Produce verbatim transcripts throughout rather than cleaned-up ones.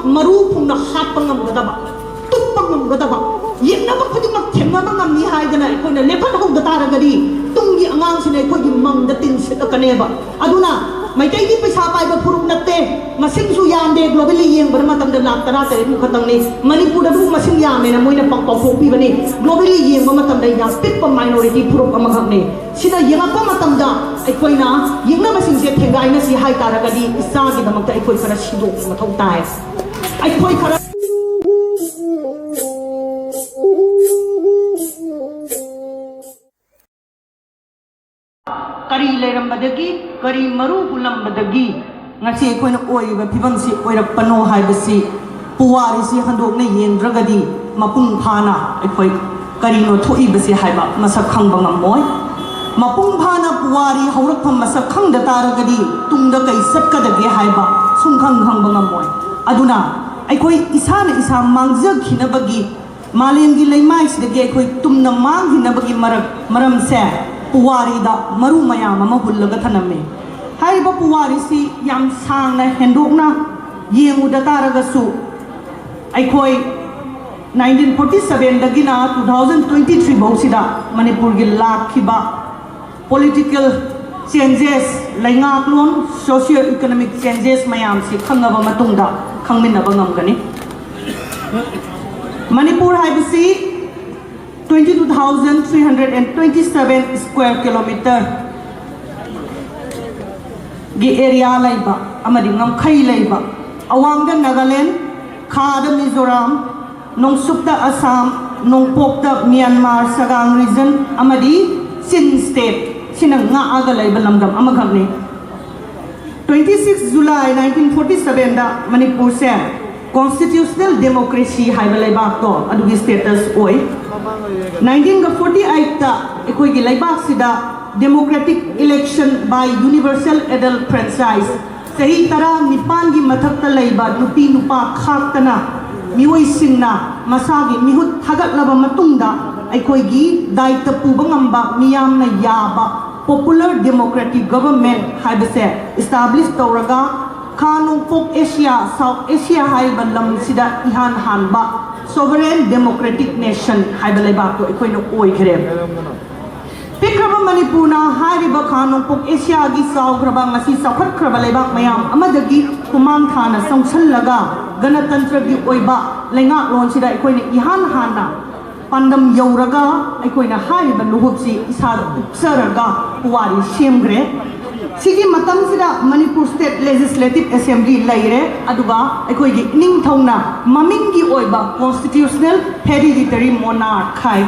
ꯃꯔꯨ ꯐꯨꯡꯅ ꯍꯥꯠꯄ ꯉꯝꯒꯗꯕ, ꯇꯨꯞꯄ ꯉꯝꯒꯗꯕ, ꯌꯦꯛꯅꯕ ꯈꯨꯗꯤꯡꯃꯛ ꯊꯦꯡꯅꯕ ꯉꯝꯃꯤ ꯍꯥꯏꯗꯅ ꯑꯩꯈꯣꯏꯅ ꯂꯦꯞꯍꯟꯍꯧꯗ ꯇꯥꯔꯒꯗꯤ, ꯇꯨꯡꯒꯤ ꯑꯉꯥꯡꯁꯤꯅ ꯑꯩꯈꯣꯏꯒꯤ ꯃꯪꯗ ꯇꯤꯟ ꯁꯤꯠꯂꯛꯀꯅꯦꯕ꯫ ꯑꯗꯨꯅ ꯃꯩꯇꯩꯒꯤ ꯄꯩꯁꯥ ꯄꯥꯏꯕ ꯐꯨꯔꯨꯞ ꯅꯠꯇꯦ, ꯃꯁꯤꯡꯁꯨ ꯌꯥꯝꯗꯦ꯫ ꯒ꯭ꯂꯣꯕꯦꯜꯂꯤ ꯌꯦꯡꯕꯗ ꯃꯇꯝꯗ ꯂꯥꯛ ꯇꯔꯥ ꯇꯔꯦꯠ ꯃꯨꯛ ꯈꯛꯇꯪꯅꯤ꯫ ꯃꯅꯤꯄꯨꯔꯗꯕꯨ ꯃꯁꯤꯡ ꯌꯥꯝꯃꯦꯅ ꯃꯣꯏꯅ ꯄꯥꯎ ꯄꯥꯎꯊꯣꯛꯄꯤꯕꯅꯤ꯫ ꯒ꯭ꯂꯣꯕꯦꯜꯂꯤ ꯌꯦꯡꯕ ꯃꯇꯝꯗ ꯌꯥꯝ ꯄꯤꯛꯄ ꯃꯥꯏꯅꯣꯔꯤꯇꯤ ꯐꯨꯔꯨꯞ ꯑꯃꯈꯛꯅꯤ꯫ ꯁꯤꯗ ꯌꯦꯡꯉꯛꯄ ꯃꯇꯝꯗ ꯑꯩꯈꯣꯏꯅ ꯌꯦꯛꯅꯕꯁꯤꯡꯁꯦ ꯊꯦꯡꯒꯥꯏꯅꯁꯤ ꯍꯥꯏ ꯇꯥꯔꯒꯗꯤ, ꯏꯆꯥꯒꯤꯗꯃꯛꯇ ꯑꯩꯈꯣꯏ ꯈꯔ ꯁꯤꯗꯣꯛꯄ ꯃꯊꯧ ꯇꯥꯏ꯫ ꯑꯩꯈꯣꯏ ꯈꯔ ꯀꯔꯤ ꯂꯩꯔꯝꯕꯗꯒꯤ, ꯀꯔꯤ ꯃꯔꯨ ꯍꯨꯜꯂꯝꯕꯗꯒꯤ ꯉꯁꯤ ꯑꯩꯈꯣꯏꯅ ꯑꯣꯏꯔꯤꯕ ꯐꯤꯕꯝꯁꯤ ꯑꯣꯏꯔꯛꯄꯅꯣ ꯍꯥꯏꯕꯁꯤ, ꯄꯨꯋꯥꯔꯤꯁꯤ ꯍꯟꯗꯣꯛꯅ ꯌꯦꯡꯗ꯭ꯔꯒꯗꯤ ꯃꯄꯨꯡ ꯐꯥꯅ ꯑꯩꯈꯣꯏ ꯀꯔꯤꯅꯣ ꯊꯣꯛꯏꯕꯁꯤ ꯍꯥꯏꯕ ꯃꯁꯛ ꯈꯪꯕ ꯉꯝꯃꯣꯏ꯫ ꯃꯄꯨꯡ ꯐꯥꯅ ꯄꯨꯋꯥꯔꯤ ꯍꯧꯔꯛꯐꯝ ꯃꯁꯛ ꯈꯪꯗ ꯇꯥꯔꯒꯗꯤ ꯇꯨꯡꯗ ꯀꯩ ꯆꯠꯀꯗꯒꯦ ꯍꯥꯏꯕ ꯁꯨꯡꯈꯪ ꯈꯪꯕ ꯉꯝꯃꯣꯏ꯫ ꯑꯗꯨꯅ ꯑꯩꯈꯣꯏ ꯏꯁꯥꯅ ꯏꯁꯥ ꯃꯥꯡꯖꯈꯤꯅꯕꯒꯤ, ꯃꯥꯂꯦꯝꯒꯤ ꯂꯩꯃꯥꯏꯁꯤꯗꯒꯤ ꯑꯩꯈꯣꯏ ꯇꯨꯝꯅ ꯃꯥꯡꯈꯤꯅꯕꯒꯤ ꯃꯔꯛ, ꯃꯔꯝꯁꯦ ꯄꯨꯋꯥꯔꯤꯗ ꯃꯔꯨ ꯃꯌꯥꯝ ꯑꯃ ꯍꯨꯜꯂꯒ ꯊꯅꯝꯃꯤ꯫ ꯍꯥꯏꯔꯤꯕ ꯄꯨꯋꯥꯔꯤꯁꯤ ꯌꯥꯝ ꯁꯥꯡꯅ ꯍꯦꯟꯗꯣꯛꯅ ꯌꯦꯡꯉꯨꯗ ꯇꯥꯔꯒꯁꯨ, ꯑꯩꯈꯣꯏ ꯅꯥꯏꯟꯇꯤꯟ ꯐꯣꯔꯇꯤ ꯁꯚꯦꯟꯗꯒꯤꯅ ꯇꯨ ꯊꯥꯎꯖꯟ ꯇ꯭ꯋꯦꯟꯇꯤ ꯊ꯭ꯔꯤ ꯐꯥꯎꯁꯤꯗ ꯃꯅꯤꯄꯨꯔꯒꯤ ꯂꯥꯛꯈꯤꯕ ꯄꯣꯂꯤꯇꯤꯀꯦꯜ ꯆꯦꯟꯖꯦꯁ, ꯂꯩꯉꯥꯛꯂꯣꯟ, ꯁꯣꯁꯤꯌꯣ ꯏꯀꯣꯅꯣꯃꯤꯛ ꯆꯦꯟꯖꯦꯁ ꯃꯌꯥꯝꯁꯤ ꯈꯪꯉꯕ ꯃꯇꯨꯡꯗ ꯈꯪꯃꯤꯟꯅꯕ ꯉꯝꯒꯅꯤ꯫ ꯃꯅꯤꯄꯨꯔ ꯍꯥꯏꯕꯁꯤ twenty two thousand three hundred and twenty seven square kilometer ꯒꯤ ꯑꯦꯔꯤꯌꯥ ꯂꯩꯕ ꯑꯃꯗꯤ ꯉꯝꯈꯩ ꯂꯩꯕ, ꯑꯋꯥꯡꯗ ꯅꯥꯒꯥꯂꯦꯟ, ꯈꯥꯗ ꯃꯤꯖꯣꯔꯥꯝ, ꯅꯣꯡꯆꯨꯞꯇ ꯑꯁꯥꯝ, ꯅꯣꯡꯄꯣꯛꯇ ꯃ꯭ꯌꯥꯟꯃꯥꯔ ꯁꯒꯥꯡ ꯔꯤꯖꯟ ꯑꯃꯗꯤ ꯆꯤꯟ ꯁ꯭ꯇꯦꯠ ꯁꯤꯅ ꯉꯥꯛꯑꯒ ꯂꯩꯕ ꯂꯝꯗꯝ ꯑꯃꯈꯛꯅꯤ꯫ Twenty six July nineteen forty sevenꯗ ꯃꯅꯤꯄꯨꯔꯁꯦ constitutional democracy ꯍꯥꯏꯕ ꯂꯩꯕꯥꯛꯇꯣ ꯑꯗꯨꯒꯤ status ꯑꯣꯏ꯫ Nineteenꯒ forty eightꯇ ꯑꯩꯈꯣꯏꯒꯤ ꯂꯩꯕꯥꯛꯁꯤꯗ democratic election by universal adult franchise, ꯆꯍꯤ ꯇꯔꯥꯅꯤꯄꯥꯟꯒꯤ ꯃꯊꯛꯇ ꯂꯩꯕ ꯅꯨꯄꯤ ꯅꯨꯄꯥ ꯈꯥꯛꯇꯅ ꯃꯤꯑꯣꯏꯁꯤꯡꯅ ꯃꯁꯥꯒꯤ ꯃꯤꯍꯨꯠ ꯊꯥꯒꯠꯂꯕ ꯃꯇꯨꯡꯗ ꯑꯩꯈꯣꯏꯒꯤ ꯗꯥꯏꯇ ꯄꯨꯕ ꯉꯝꯕ, ꯃꯤꯌꯥꯝꯅ ꯌꯥꯕ popular democratic government ꯍꯥꯏꯕꯁꯦ establish ꯇꯧꯔꯒ ꯈꯥ ꯅꯣꯡꯄꯣꯛ ꯑꯦꯁꯤꯌꯥ, ꯁꯥꯎꯠ ꯑꯦꯁꯤꯌꯥ ꯍꯥꯏꯔꯤꯕ ꯂꯝꯁꯤꯗ ꯏꯍꯥꯟ ꯍꯥꯟꯕ sovereign democratic nation ꯍꯥꯏꯕ ꯂꯩꯕꯥꯛꯇꯣ ꯑꯩꯈꯣꯏꯅ ꯑꯣꯏꯈ꯭ꯔꯦ꯫ ꯄꯤꯛꯈ꯭ꯔꯕ ꯃꯅꯤꯄꯨꯔꯅ ꯍꯥꯏꯔꯤꯕ ꯈꯥ ꯅꯣꯡꯄꯣꯛ ꯑꯦꯁꯤꯌꯥꯒꯤ ꯆꯥꯎꯈ꯭ꯔꯕ, ꯉꯁꯤ ꯆꯥꯎꯈꯠꯈ꯭ꯔꯕ ꯂꯩꯕꯥꯛ ꯃꯌꯥꯝ ꯑꯃꯗꯒꯤ ꯈꯨꯃꯥꯡ ꯊꯥꯅ ꯆꯪꯁꯤꯜꯂꯒ ꯒꯅꯇꯟꯇ꯭ꯔꯒꯤ ꯑꯣꯏꯕ ꯂꯩꯉꯥꯛꯂꯣꯟꯁꯤꯗ ꯑꯩꯈꯣꯏꯅ ꯏꯍꯥꯟ ꯍꯥꯟꯅ ꯄꯥꯟꯗꯝ ꯌꯧꯔꯒ ꯑꯩꯈꯣꯏꯅ ꯍꯥꯏꯔꯤꯕ ꯂꯨꯍꯨꯞꯁꯤ ꯏꯁꯥꯗ ꯎꯞꯆꯔꯒ ꯄꯨꯋꯥꯔꯤ ꯁꯦꯝꯈ꯭ꯔꯦ꯫ ꯁꯤꯒꯤ ꯃꯇꯝꯁꯤꯗ ꯃꯅꯤꯄꯨꯔ State Legislative Assembly ꯂꯩꯔꯦ, ꯑꯗꯨꯒ ꯑꯩꯈꯣꯏꯒꯤ ꯏꯅꯤꯡꯊꯧꯅ ꯃꯃꯤꯡꯒꯤ ꯑꯣꯏꯕ constitutional hereditary monarch ꯍꯥꯏ꯫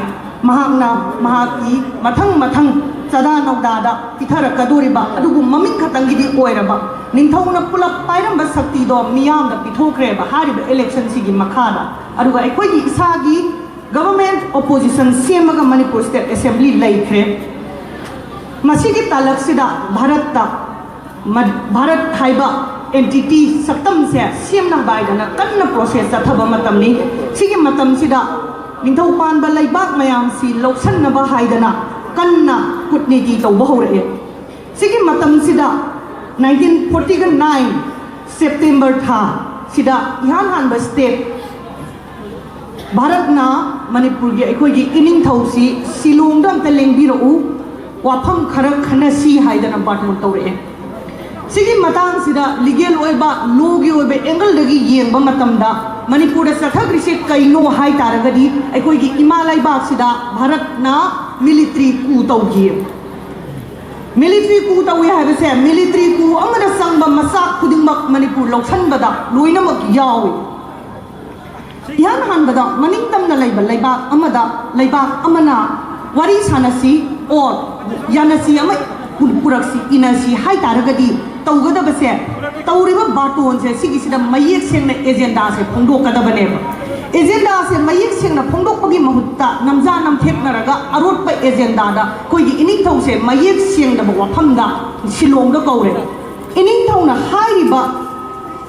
ꯃꯍꯥꯛꯅ ꯃꯍꯥꯛꯀꯤ ꯃꯊꯪ ꯃꯊꯪ ꯆꯗꯥ ꯅꯧꯗꯥꯗ ꯄꯤꯊꯔꯛꯀꯗꯣꯔꯤꯕ, ꯑꯗꯨꯕꯨ ꯃꯃꯤꯡ ꯈꯛꯇꯪꯒꯤꯗꯤ ꯑꯣꯏꯔꯕ, ꯅꯤꯡꯊꯧꯅ ꯄꯨꯂꯞ ꯄꯥꯏꯔꯝꯕ ꯁꯛꯇꯤꯗꯣ ꯃꯤꯌꯥꯝꯗ ꯄꯤꯊꯣꯛꯈ꯭ꯔꯦꯕ ꯍꯥꯏꯔꯤꯕ election ꯁꯤꯒꯤ ꯃꯈꯥꯗ꯫ ꯑꯗꯨꯒ ꯑꯩꯈꯣꯏꯒꯤ ꯏꯁꯥꯒꯤ government opposition ꯁꯦꯝꯃꯒ ꯃꯅꯤꯄꯨꯔ State Assembly ꯂꯩꯈ꯭ꯔꯦ꯫ ꯃꯁꯤꯒꯤ ꯇꯥꯂꯛꯁꯤꯗ ꯚꯥꯔꯠꯇ ꯃ-, ꯚꯥꯔꯠ ꯍꯥꯏꯕ entity, ꯁꯛꯇꯝꯁꯦ ꯁꯦꯝꯅꯕ ꯍꯥꯏꯗꯅ ꯀꯟꯅ process ꯆꯠꯊꯕ ꯃꯇꯝꯅꯤ꯫ ꯁꯤꯒꯤ ꯃꯇꯝꯁꯤꯗ ꯅꯤꯡꯊꯧ ꯄꯥꯟꯕ ꯂꯩꯕꯥꯛ ꯃꯌꯥꯝꯁꯤ ꯂꯧꯁꯟꯅꯕ ꯍꯥꯏꯗꯅ ꯀꯟꯅ ꯀꯨꯠꯅꯤꯇꯤ ꯇꯧꯕ ꯍꯧꯔꯛꯑꯦ꯫ ꯁꯤꯒꯤ ꯃꯇꯝꯁꯤꯗ nineteen forty nine September ꯊꯥ ꯁꯤꯗ ꯏꯍꯥꯟ ꯍꯥꯟꯕ state ꯚꯥꯔꯠꯅ ꯃꯅꯤꯄꯨꯔꯒꯤ ꯑꯩꯈꯣꯏꯒꯤ ꯏꯅꯤꯡꯊꯧꯁꯤ ꯁꯤꯂꯣꯡꯗ ꯑꯝꯇ ꯂꯦꯡꯕꯤꯔꯛꯎ, ꯋꯥꯐꯝ ꯈꯔ ꯈꯟꯅꯁꯤ ꯍꯥꯏꯗꯅ ꯕꯥꯔꯇꯣꯟ ꯇꯧꯔꯛꯑꯦ꯫ ꯁꯤꯒꯤ ꯃꯇꯥꯡꯁꯤꯗ legal ꯑꯣꯏꯕ, lawꯒꯤ ꯑꯣꯏꯕ angleꯗꯒꯤ ꯌꯦꯡꯕ ꯃꯇꯝꯗ ꯃꯅꯤꯄꯨꯔꯗ ꯆꯠꯊꯈ꯭ꯔꯤꯁꯦ ꯀꯩꯅꯣ ꯍꯥꯏ ꯇꯥꯔꯒꯗꯤ ꯑꯩꯈꯣꯏꯒꯤ ꯏꯃꯥ ꯂꯩꯕꯥꯛꯁꯤꯗ ꯚꯥꯔꯠꯅ military coup ꯇꯧꯈꯤ꯫ Military coup ꯇꯧꯏ ꯍꯥꯏꯕꯁꯦ military coup ꯑꯃꯗ ꯆꯪꯕ ꯃꯆꯥꯛ ꯈꯨꯗꯤꯡꯃꯛ ꯃꯅꯤꯄꯨꯔ ꯂꯧꯁꯟꯕꯗ ꯂꯣꯏꯅꯃꯛ ꯌꯥꯎꯏ꯫ ꯏꯍꯥꯟ ꯍꯥꯟꯕꯗ ꯃꯅꯤꯡ ꯇꯝꯅ ꯂꯩꯕ ꯂꯩꯕꯥꯛ ꯑꯃꯗ ꯂꯩꯕꯥꯛ ꯑꯃꯅ ꯋꯥꯔꯤ ꯁꯥꯟꯅꯁꯤ or ꯌꯥꯅꯁꯤ ꯑꯃ ꯄꯨ-, ꯄꯨꯔꯛꯁꯤ, ꯏꯅꯁꯤ ꯍꯥꯏ ꯇꯥꯔꯒꯗꯤ ꯇꯧꯒꯗꯕꯁꯦ, ꯇꯧꯔꯤꯕ ꯕꯥꯔꯇꯣꯟꯁꯦ ꯁꯤꯒꯤꯁꯤꯗ ꯃꯌꯦꯛ ꯁꯦꯡꯅ agendaꯁꯦ ꯐꯣꯡꯗꯣꯛꯀꯗꯕꯅꯦꯕ꯫ Agendaꯁꯦ ꯃꯌꯦꯛ ꯁꯦꯡꯅ ꯐꯣꯡꯗꯣꯛꯄꯒꯤ ꯃꯍꯨꯠꯇ ꯅꯝꯖꯥ ꯅꯝꯊꯦꯛꯅꯔꯒ ꯑꯔꯣꯠꯄ agendaꯗ ꯑꯩꯈꯣꯏꯒꯤ ꯏꯅꯤꯡꯊꯧꯁꯦ ꯃꯌꯦꯛ ꯁꯦꯡꯗꯕ ꯋꯥꯐꯝꯗ ꯁꯤꯂꯣꯡꯗ ꯀꯧꯔꯦ꯫ ꯏꯅꯤꯡꯊꯧꯅ ꯍꯥꯏꯔꯤꯕ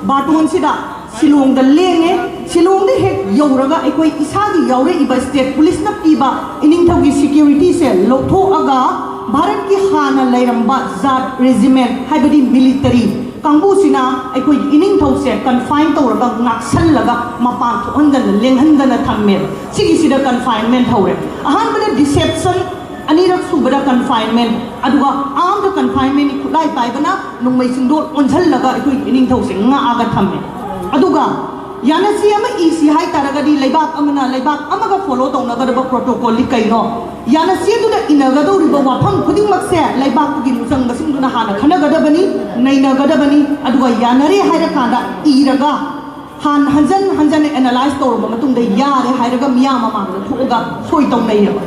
ꯕꯥꯔꯇꯣꯟꯁꯤꯗ ꯁꯤꯂꯣꯡꯗ ꯂꯦꯡꯉꯦ꯫ ꯁꯤꯂꯣꯡꯗ ꯍꯦꯛ ꯌꯧꯔꯒ ꯑꯩꯈꯣꯏ ꯏꯁꯥꯒꯤ ꯌꯥꯎꯔꯛꯏꯕ state policeꯅ ꯄꯤꯕ ꯏꯅꯤꯡꯊꯧꯒꯤ securityꯁꯦ ꯂꯧꯊꯣꯛꯑꯒ ꯚꯥꯔꯠꯀꯤ ꯍꯥꯟꯅ ꯂꯩꯔꯝꯕ ꯖꯥꯠ regiment, ꯍꯥꯏꯕꯗꯤ military ꯀꯥꯡꯕꯨꯁꯤꯅ ꯑꯩꯈꯣꯏꯒꯤ ꯏꯅꯤꯡꯊꯧꯁꯦ ꯀꯟꯐꯥꯏꯟ ꯇꯧꯔꯒ ꯉꯥꯛꯁꯜꯂꯒ ꯃꯄꯥꯟ ꯊꯣꯛꯍꯟꯗꯅ ꯂꯦꯡꯍꯟꯗꯅ ꯊꯝꯃꯦꯕ꯫ ꯁꯤꯒꯤꯁꯤꯗ ꯀꯟꯐꯥꯏꯟꯃꯦꯟ ꯍꯧꯔꯦ꯫ ꯑꯍꯥꯟꯕꯗ ꯗꯤꯁꯦꯞꯁꯟ, ꯑꯅꯤꯔꯛ ꯁꯨꯕꯗ ꯀꯟꯐꯥꯏꯟꯃꯦꯟ, ꯑꯗꯨꯒ ꯑꯥꯔꯝꯗ ꯀꯟꯐꯥꯏꯟꯃꯦꯟꯒꯤ ꯈꯨꯠꯂꯥꯏ ꯄꯥꯏꯕꯅ ꯅꯣꯡꯃꯩ ꯆꯤꯡꯗꯣꯜ ꯑꯣꯟꯁꯤꯜꯂꯒ ꯑꯩꯈꯣꯏꯒꯤ ꯏꯅꯤꯡꯊꯧꯁꯦ ꯉꯥꯛꯑꯒ ꯊꯝꯃꯦ꯫ ꯑꯗꯨꯒ ꯌꯥꯅꯁꯤ ꯑꯃ ꯏꯁꯤ ꯍꯥꯏ ꯇꯥꯔꯒꯗꯤ ꯂꯩꯕꯥꯛ ꯑꯃꯅ ꯂꯩꯕꯥꯛ ꯑꯃꯒ ꯐꯣꯂꯣ ꯇꯧꯅꯒꯗꯕ ꯄ꯭ꯔꯣꯇꯣꯀꯣꯜꯗꯤ ꯀꯩꯅꯣ? ꯌꯥꯅꯁꯤ ꯑꯗꯨꯗ ꯏꯟꯅꯒꯗꯧꯔꯤꯕ ꯋꯥꯐꯝ ꯈꯨꯗꯤꯡꯃꯛꯁꯦ ꯂꯩꯕꯥꯛꯇꯨꯒꯤ ꯂꯨꯆꯪꯕꯁꯤꯡꯗꯨꯅ ꯍꯥꯟꯅ ꯈꯟꯅꯒꯗꯕꯅꯤ, ꯅꯩꯅꯒꯗꯕꯅꯤ꯫ ꯑꯗꯨꯒ ꯌꯥꯅꯔꯦ ꯍꯥꯏꯔꯀꯥꯟꯗ ꯏꯔꯒ ꯍꯥꯟ ꯍꯟꯖꯟ ꯍꯟꯖꯟꯅ ꯑꯦꯅꯥꯂꯥꯏꯁ ꯇꯧꯔꯕ ꯃꯇꯨꯡꯗ ꯌꯥꯔꯦ ꯍꯥꯏꯔꯒ ꯃꯤꯌꯥꯝ ꯃꯃꯥꯡꯗ ꯊꯣꯛꯑꯒ ꯁꯣꯏ ꯇꯧꯅꯩꯌꯦꯕ꯫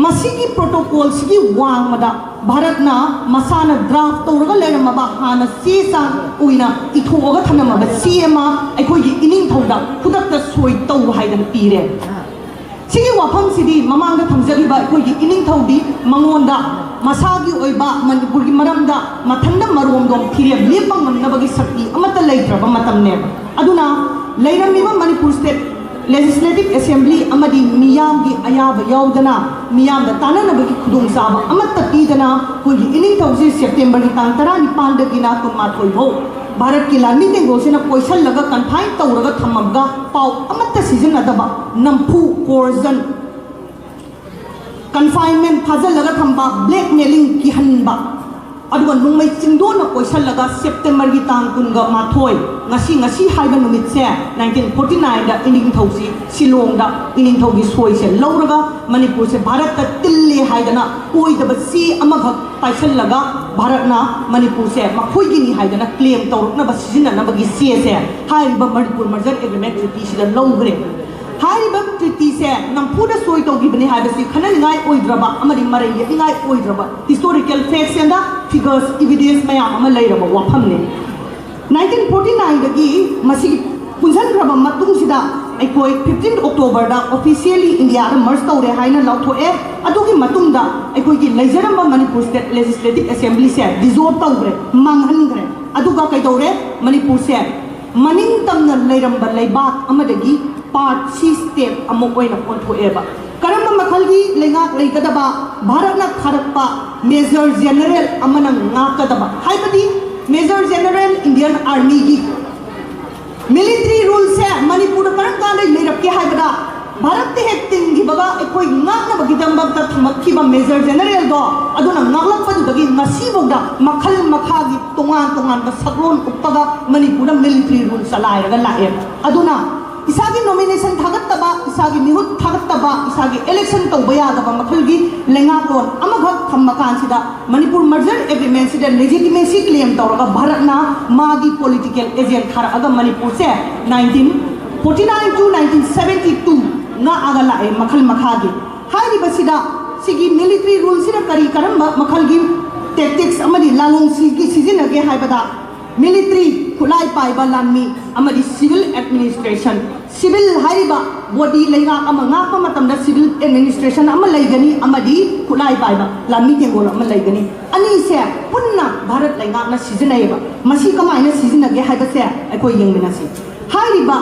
ꯃꯁꯤꯒꯤ ꯄ꯭ꯔꯣꯇꯣꯀꯣꯜꯁꯤꯒꯤ ꯋꯥꯡꯃꯗ ꯚꯥꯔꯠꯅ ꯃꯁꯥꯅ ꯗ꯭ꯔꯥꯐ ꯇꯧꯔꯒ ꯂꯩꯔꯝꯃꯕ, ꯍꯥꯟꯅ ꯆꯦ ꯆꯥꯡ ꯑꯣꯏꯅ ꯏꯊꯣꯛꯑꯒ ꯊꯝꯂꯝꯃꯕ ꯆꯦ ꯑꯃ ꯑꯩꯈꯣꯏꯒꯤ ꯏꯅꯤꯡꯊꯧꯗ ꯈꯨꯗꯛꯇ ꯁꯣꯏ ꯇꯧ ꯍꯥꯏꯗꯅ ꯄꯤꯔꯦ꯫ ꯁꯤꯒꯤ ꯋꯥꯐꯝꯁꯤꯗꯤ ꯃꯃꯥꯡꯗ ꯊꯝꯖꯈꯤꯕ ꯑꯩꯈꯣꯏꯒꯤ ꯏꯅꯤꯡꯊꯧꯗꯤ ꯃꯉꯣꯟꯗ ꯃꯁꯥꯒꯤ ꯑꯣꯏꯕ ꯃꯅꯤꯄꯨꯔꯒꯤ ꯃꯔꯝꯗ ꯃꯊꯟꯇ ꯃꯔꯣꯝꯗꯣꯝ ꯐꯤꯔꯦꯞ ꯂꯦꯞꯄ ꯉꯝꯅꯕꯒꯤ ꯁꯛꯇꯤ ꯑꯃꯠꯇ ꯂꯩꯇ꯭ꯔꯕ ꯃꯇꯝꯅꯦꯕ꯫ ꯑꯗꯨꯅ ꯂꯩꯔꯝꯃꯤꯕ ꯃꯅꯤꯄꯨꯔ ꯁ꯭ꯇꯦꯠ ꯂꯦꯖꯤꯁꯂꯦꯇꯤꯚ ꯑꯦꯁꯦꯝꯕ꯭ꯂꯤ ꯑꯃꯗꯤ ꯃꯤꯌꯥꯝꯒꯤ ꯑꯌꯥꯕ ꯌꯥꯎꯗꯅ ꯃꯤꯌꯥꯝꯗ ꯇꯥꯟꯅꯅꯕꯒꯤ ꯈꯨꯗꯣꯡꯆꯥꯕ ꯑꯃꯠꯇ ꯄꯤꯗꯅ ꯑꯩꯈꯣꯏꯒꯤ ꯏꯅꯤꯡꯊꯧꯁꯤ ꯁꯦꯞꯇꯦꯝꯕꯔꯒꯤ ꯇꯥꯡ ꯇꯔꯥꯅꯤꯄꯥꯟꯗꯒꯤꯅ ꯀꯨꯟꯃꯥꯊꯣꯏ ꯐꯥꯎ ꯚꯥꯔꯠꯀꯤ ꯂꯥꯟꯃꯤ ꯇꯦꯡꯒꯣꯜꯁꯤꯅ ꯀꯣꯏꯁꯜꯂꯒ ꯀꯟꯐꯥꯏꯟ ꯇꯧꯔꯒ ꯊꯝꯃꯒ ꯄꯥꯎ ꯑꯃꯠꯇ ꯁꯤꯖꯤꯟꯅꯗꯕ, ꯅꯝꯐꯨ, ꯀꯣꯔꯖꯟ, ꯀꯟꯐꯥꯏꯟꯃꯦꯟ, ꯐꯥꯖꯤꯜꯂꯒ ꯊꯝꯕ, ꯕ꯭ꯂꯦꯛꯃꯦꯂꯤꯡ, ꯀꯤꯍꯟꯕ, ꯑꯗꯨꯒ ꯅꯣꯡꯃꯩ ꯆꯤꯡꯗꯣꯟꯅ ꯀꯣꯏꯁꯜꯂꯒ ꯁꯦꯞꯇꯦꯝꯕꯔꯒꯤ ꯇꯥꯡ ꯀꯨꯟꯒ ꯃꯥꯊꯣꯏ, ꯉꯁꯤ, ꯉꯁꯤ ꯍꯥꯏꯕ ꯅꯨꯃꯤꯠꯁꯦ, ꯅꯥꯏꯟꯇꯤꯟ ꯐꯣꯔꯇꯤ ꯅꯥꯏꯟꯗ ꯏꯅꯤꯡꯊꯧꯁꯤ ꯁꯤꯂꯣꯡꯗ ꯏꯅꯤꯡꯊꯧꯒꯤ ꯁꯣꯏꯁꯦ ꯂꯧꯔꯒ ꯃꯅꯤꯄꯨꯔꯁꯦ ꯚꯥꯔꯠꯇ ꯇꯤꯜꯂꯦ ꯍꯥꯏꯗꯅ ꯑꯣꯏꯗꯕ ꯆꯦ ꯑꯃꯈꯛ ꯄꯥꯏꯁꯜꯂꯒ ꯚꯥꯔꯠꯅ ꯃꯅꯤꯄꯨꯔꯁꯦ ꯃꯈꯣꯏꯒꯤꯅꯤ ꯍꯥꯏꯗꯅ ꯀ꯭ꯂꯦꯝ ꯇꯧꯔꯛꯅꯕ ꯁꯤꯖꯤꯟꯅꯅꯕꯒꯤ ꯆꯦꯁꯦ ꯍꯥꯏꯔꯤꯕ ꯃꯅꯤꯄꯨꯔ ꯃꯔꯖꯔ ꯑꯦꯒ꯭ꯔꯤꯃꯦꯟ ꯇ꯭ꯔꯤꯇꯤꯁꯤꯗ ꯂꯧꯈ꯭ꯔꯦ꯫ ꯍꯥꯏꯔꯤꯕ ꯇ꯭ꯔꯤꯇꯤꯁꯦ ꯅꯝꯐꯨꯗ ꯁꯣꯏ ꯇꯧꯈꯤꯕꯅꯤ ꯍꯥꯏꯕꯁꯤ ꯈꯟꯅꯅꯤꯡꯉꯥꯏ ꯑꯣꯏꯗ꯭ꯔꯕ ꯑꯃꯗꯤ ꯃꯔꯩ ꯌꯦꯠꯅꯤꯡꯉꯥꯏ ꯑꯣꯏꯗ꯭ꯔꯕ historical facts and figures, evidence ꯃꯌꯥꯝ ꯑꯃ ꯂꯩꯔꯕ ꯋꯥꯐꯝꯅꯤ꯫ ꯅꯥꯏꯟꯇꯤꯟ ꯐꯣꯔꯇꯤ ꯅꯥꯏꯟꯗꯒꯤ ꯃꯁꯤ ꯄꯨꯟꯁꯤꯟꯈ꯭ꯔꯕ ꯃꯇꯨꯡꯁꯤꯗ ꯑꯩꯈꯣꯏ ꯐꯤꯐꯇꯤꯟ ꯑꯣꯛꯇꯣꯕꯔꯗ ꯑꯣꯐꯤꯁꯤꯌꯦꯜꯂꯤ ꯏꯟꯗꯤꯌꯥꯗ ꯃꯔꯖ ꯇꯧꯔꯦ ꯍꯥꯏꯅ ꯂꯥꯎꯊꯣꯛꯑꯦ꯫ ꯑꯗꯨꯒꯤ ꯃꯇꯨꯡꯗ ꯑꯩꯈꯣꯏꯒꯤ ꯂꯩꯖꯔꯝꯕ ꯃꯅꯤꯄꯨꯔ ꯁ꯭ꯇꯦꯠ ꯂꯦꯖꯤꯁꯂꯦꯇꯤꯚ ꯑꯦꯁꯦꯝꯕ꯭ꯂꯤꯁꯦ ꯗꯤꯖꯣꯜꯕ ꯇꯧꯈ꯭ꯔꯦ, ꯃꯥꯡꯍꯟꯈ꯭ꯔꯦ꯫ ꯑꯗꯨꯒ ꯀꯩꯗꯧꯔꯦ? ꯃꯅꯤꯄꯨꯔꯁꯦ ꯃꯅꯤꯡ ꯇꯝꯅ ꯂꯩꯔꯝꯕ ꯂꯩꯕꯥꯛ ꯑꯃꯗꯒꯤ ꯄꯥꯔꯠ ꯁꯤ ꯁ꯭ꯇꯦꯠ ꯑꯃ ꯑꯣꯏꯅ ꯑꯣꯟꯊꯣꯛꯑꯦꯕ꯫ ꯀꯔꯝꯕ ꯃꯈꯜꯒꯤ ꯂꯩꯉꯥꯛ ꯂꯩꯒꯗꯕ? ꯚꯥꯔꯠꯅ ꯊꯥꯔꯛꯄ ꯃꯦꯖꯔ ꯖꯦꯅꯔꯦꯜ ꯑꯃꯅ ꯉꯥꯛꯀꯗꯕ, ꯍꯥꯏꯕꯗꯤ Major General Indian Armyꯒꯤ military ruleꯁꯦ ꯃꯅꯤꯄꯨꯔꯗ ꯀꯔꯝ ꯀꯥꯟꯗ ꯂꯩꯔꯛꯀꯦ ꯍꯥꯏꯕꯗ, ꯚꯥꯔꯠꯇ ꯍꯦꯛ ꯇꯤꯟꯈꯤꯕꯒ ꯑꯩꯈꯣꯏ ꯉꯥꯛꯅꯕꯒꯤꯗꯃꯛꯇ ꯊꯝꯃꯛꯈꯤꯕ Major Generalꯗꯣ, ꯑꯗꯨꯅ ꯉꯥꯛꯂꯛꯄꯗꯨꯗꯒꯤ ꯉꯁꯤꯐꯥꯎꯗ ꯃꯈꯜ ꯃꯈꯥꯒꯤ ꯇꯣꯉꯥꯟ ꯇꯣꯉꯥꯟꯕ ꯁꯛꯂꯣꯟ ꯎꯞꯄꯒ ꯃꯅꯤꯄꯨꯔꯗ military rule ꯆꯂꯥꯏꯔꯒ ꯂꯥꯛꯑꯦ꯫ ꯑꯗꯨꯅ ꯏꯁꯥꯒꯤ nomination ꯊꯥꯒꯠꯇꯕ, ꯏꯁꯥꯒꯤ ꯃꯤꯍꯨꯠ ꯊꯥꯒꯠꯇꯕ, ꯏꯁꯥꯒꯤ election ꯇꯧꯕ ꯌꯥꯗꯕ ꯃꯈꯜꯒꯤ ꯂꯩꯉꯥꯛꯂꯣꯟ ꯑꯃꯈꯛ ꯊꯝꯃ ꯀꯥꯟꯁꯤꯗ, ꯃꯅꯤꯄꯨꯔ merger agreementꯁꯤꯗ legitimacy claim ꯇꯧꯔꯒ ꯚꯥꯔꯠꯅ ꯃꯥꯒꯤ political agent ꯊꯥꯔꯛꯑꯒ ꯃꯅꯤꯄꯨꯔꯁꯦ nineteen forty nine to nineteen seventy two ꯉꯥꯛꯑꯒ ꯂꯥꯛꯑꯦ ꯃꯈꯜ ꯃꯈꯥꯒꯤ꯫ ꯍꯥꯏꯔꯤꯕꯁꯤꯗ ꯁꯤꯒꯤ military ruleꯁꯤꯗ ꯀꯔꯤ ꯀꯔꯝꯕ ꯃꯈꯜꯒꯤ tactics ꯑꯃꯗꯤ ꯂꯥꯂꯣꯡꯁꯤꯒꯤ ꯁꯤꯖꯤꯟꯅꯒꯦ ꯍꯥꯏꯕꯗ, military, ꯈꯨꯠꯂꯥꯏ ꯄꯥꯏꯕ ꯂꯥꯟꯃꯤ, ꯑꯃꯗꯤ civil administration꯫ Civil ꯍꯥꯏꯔꯤꯕ body, ꯂꯩꯉꯥꯛ ꯑꯃ ꯉꯥꯛꯄ ꯃꯇꯝꯗ civil administration ꯑꯃ ꯂꯩꯒꯅꯤ ꯑꯃꯗꯤ ꯈꯨꯠꯂꯥꯏ ꯄꯥꯏꯕ ꯂꯥꯟꯃꯤ ꯇꯦꯡꯒꯣꯜ ꯑꯃ ꯂꯩꯒꯅꯤ꯫ ꯑꯅꯤꯁꯦ ꯄꯨꯟꯅ ꯚꯥꯔꯠ ꯂꯩꯉꯥꯛꯅ ꯁꯤꯖꯤꯟꯅꯩꯌꯦꯕ꯫ ꯃꯁꯤ ꯀꯃꯥꯏꯅ ꯁꯤꯖꯤꯟꯅꯒꯦ ꯍꯥꯏꯕꯁꯦ ꯑꯩꯈꯣꯏ ꯌꯦꯡꯃꯤꯟꯅꯁꯤ꯫ ꯍꯥꯏꯔꯤꯕ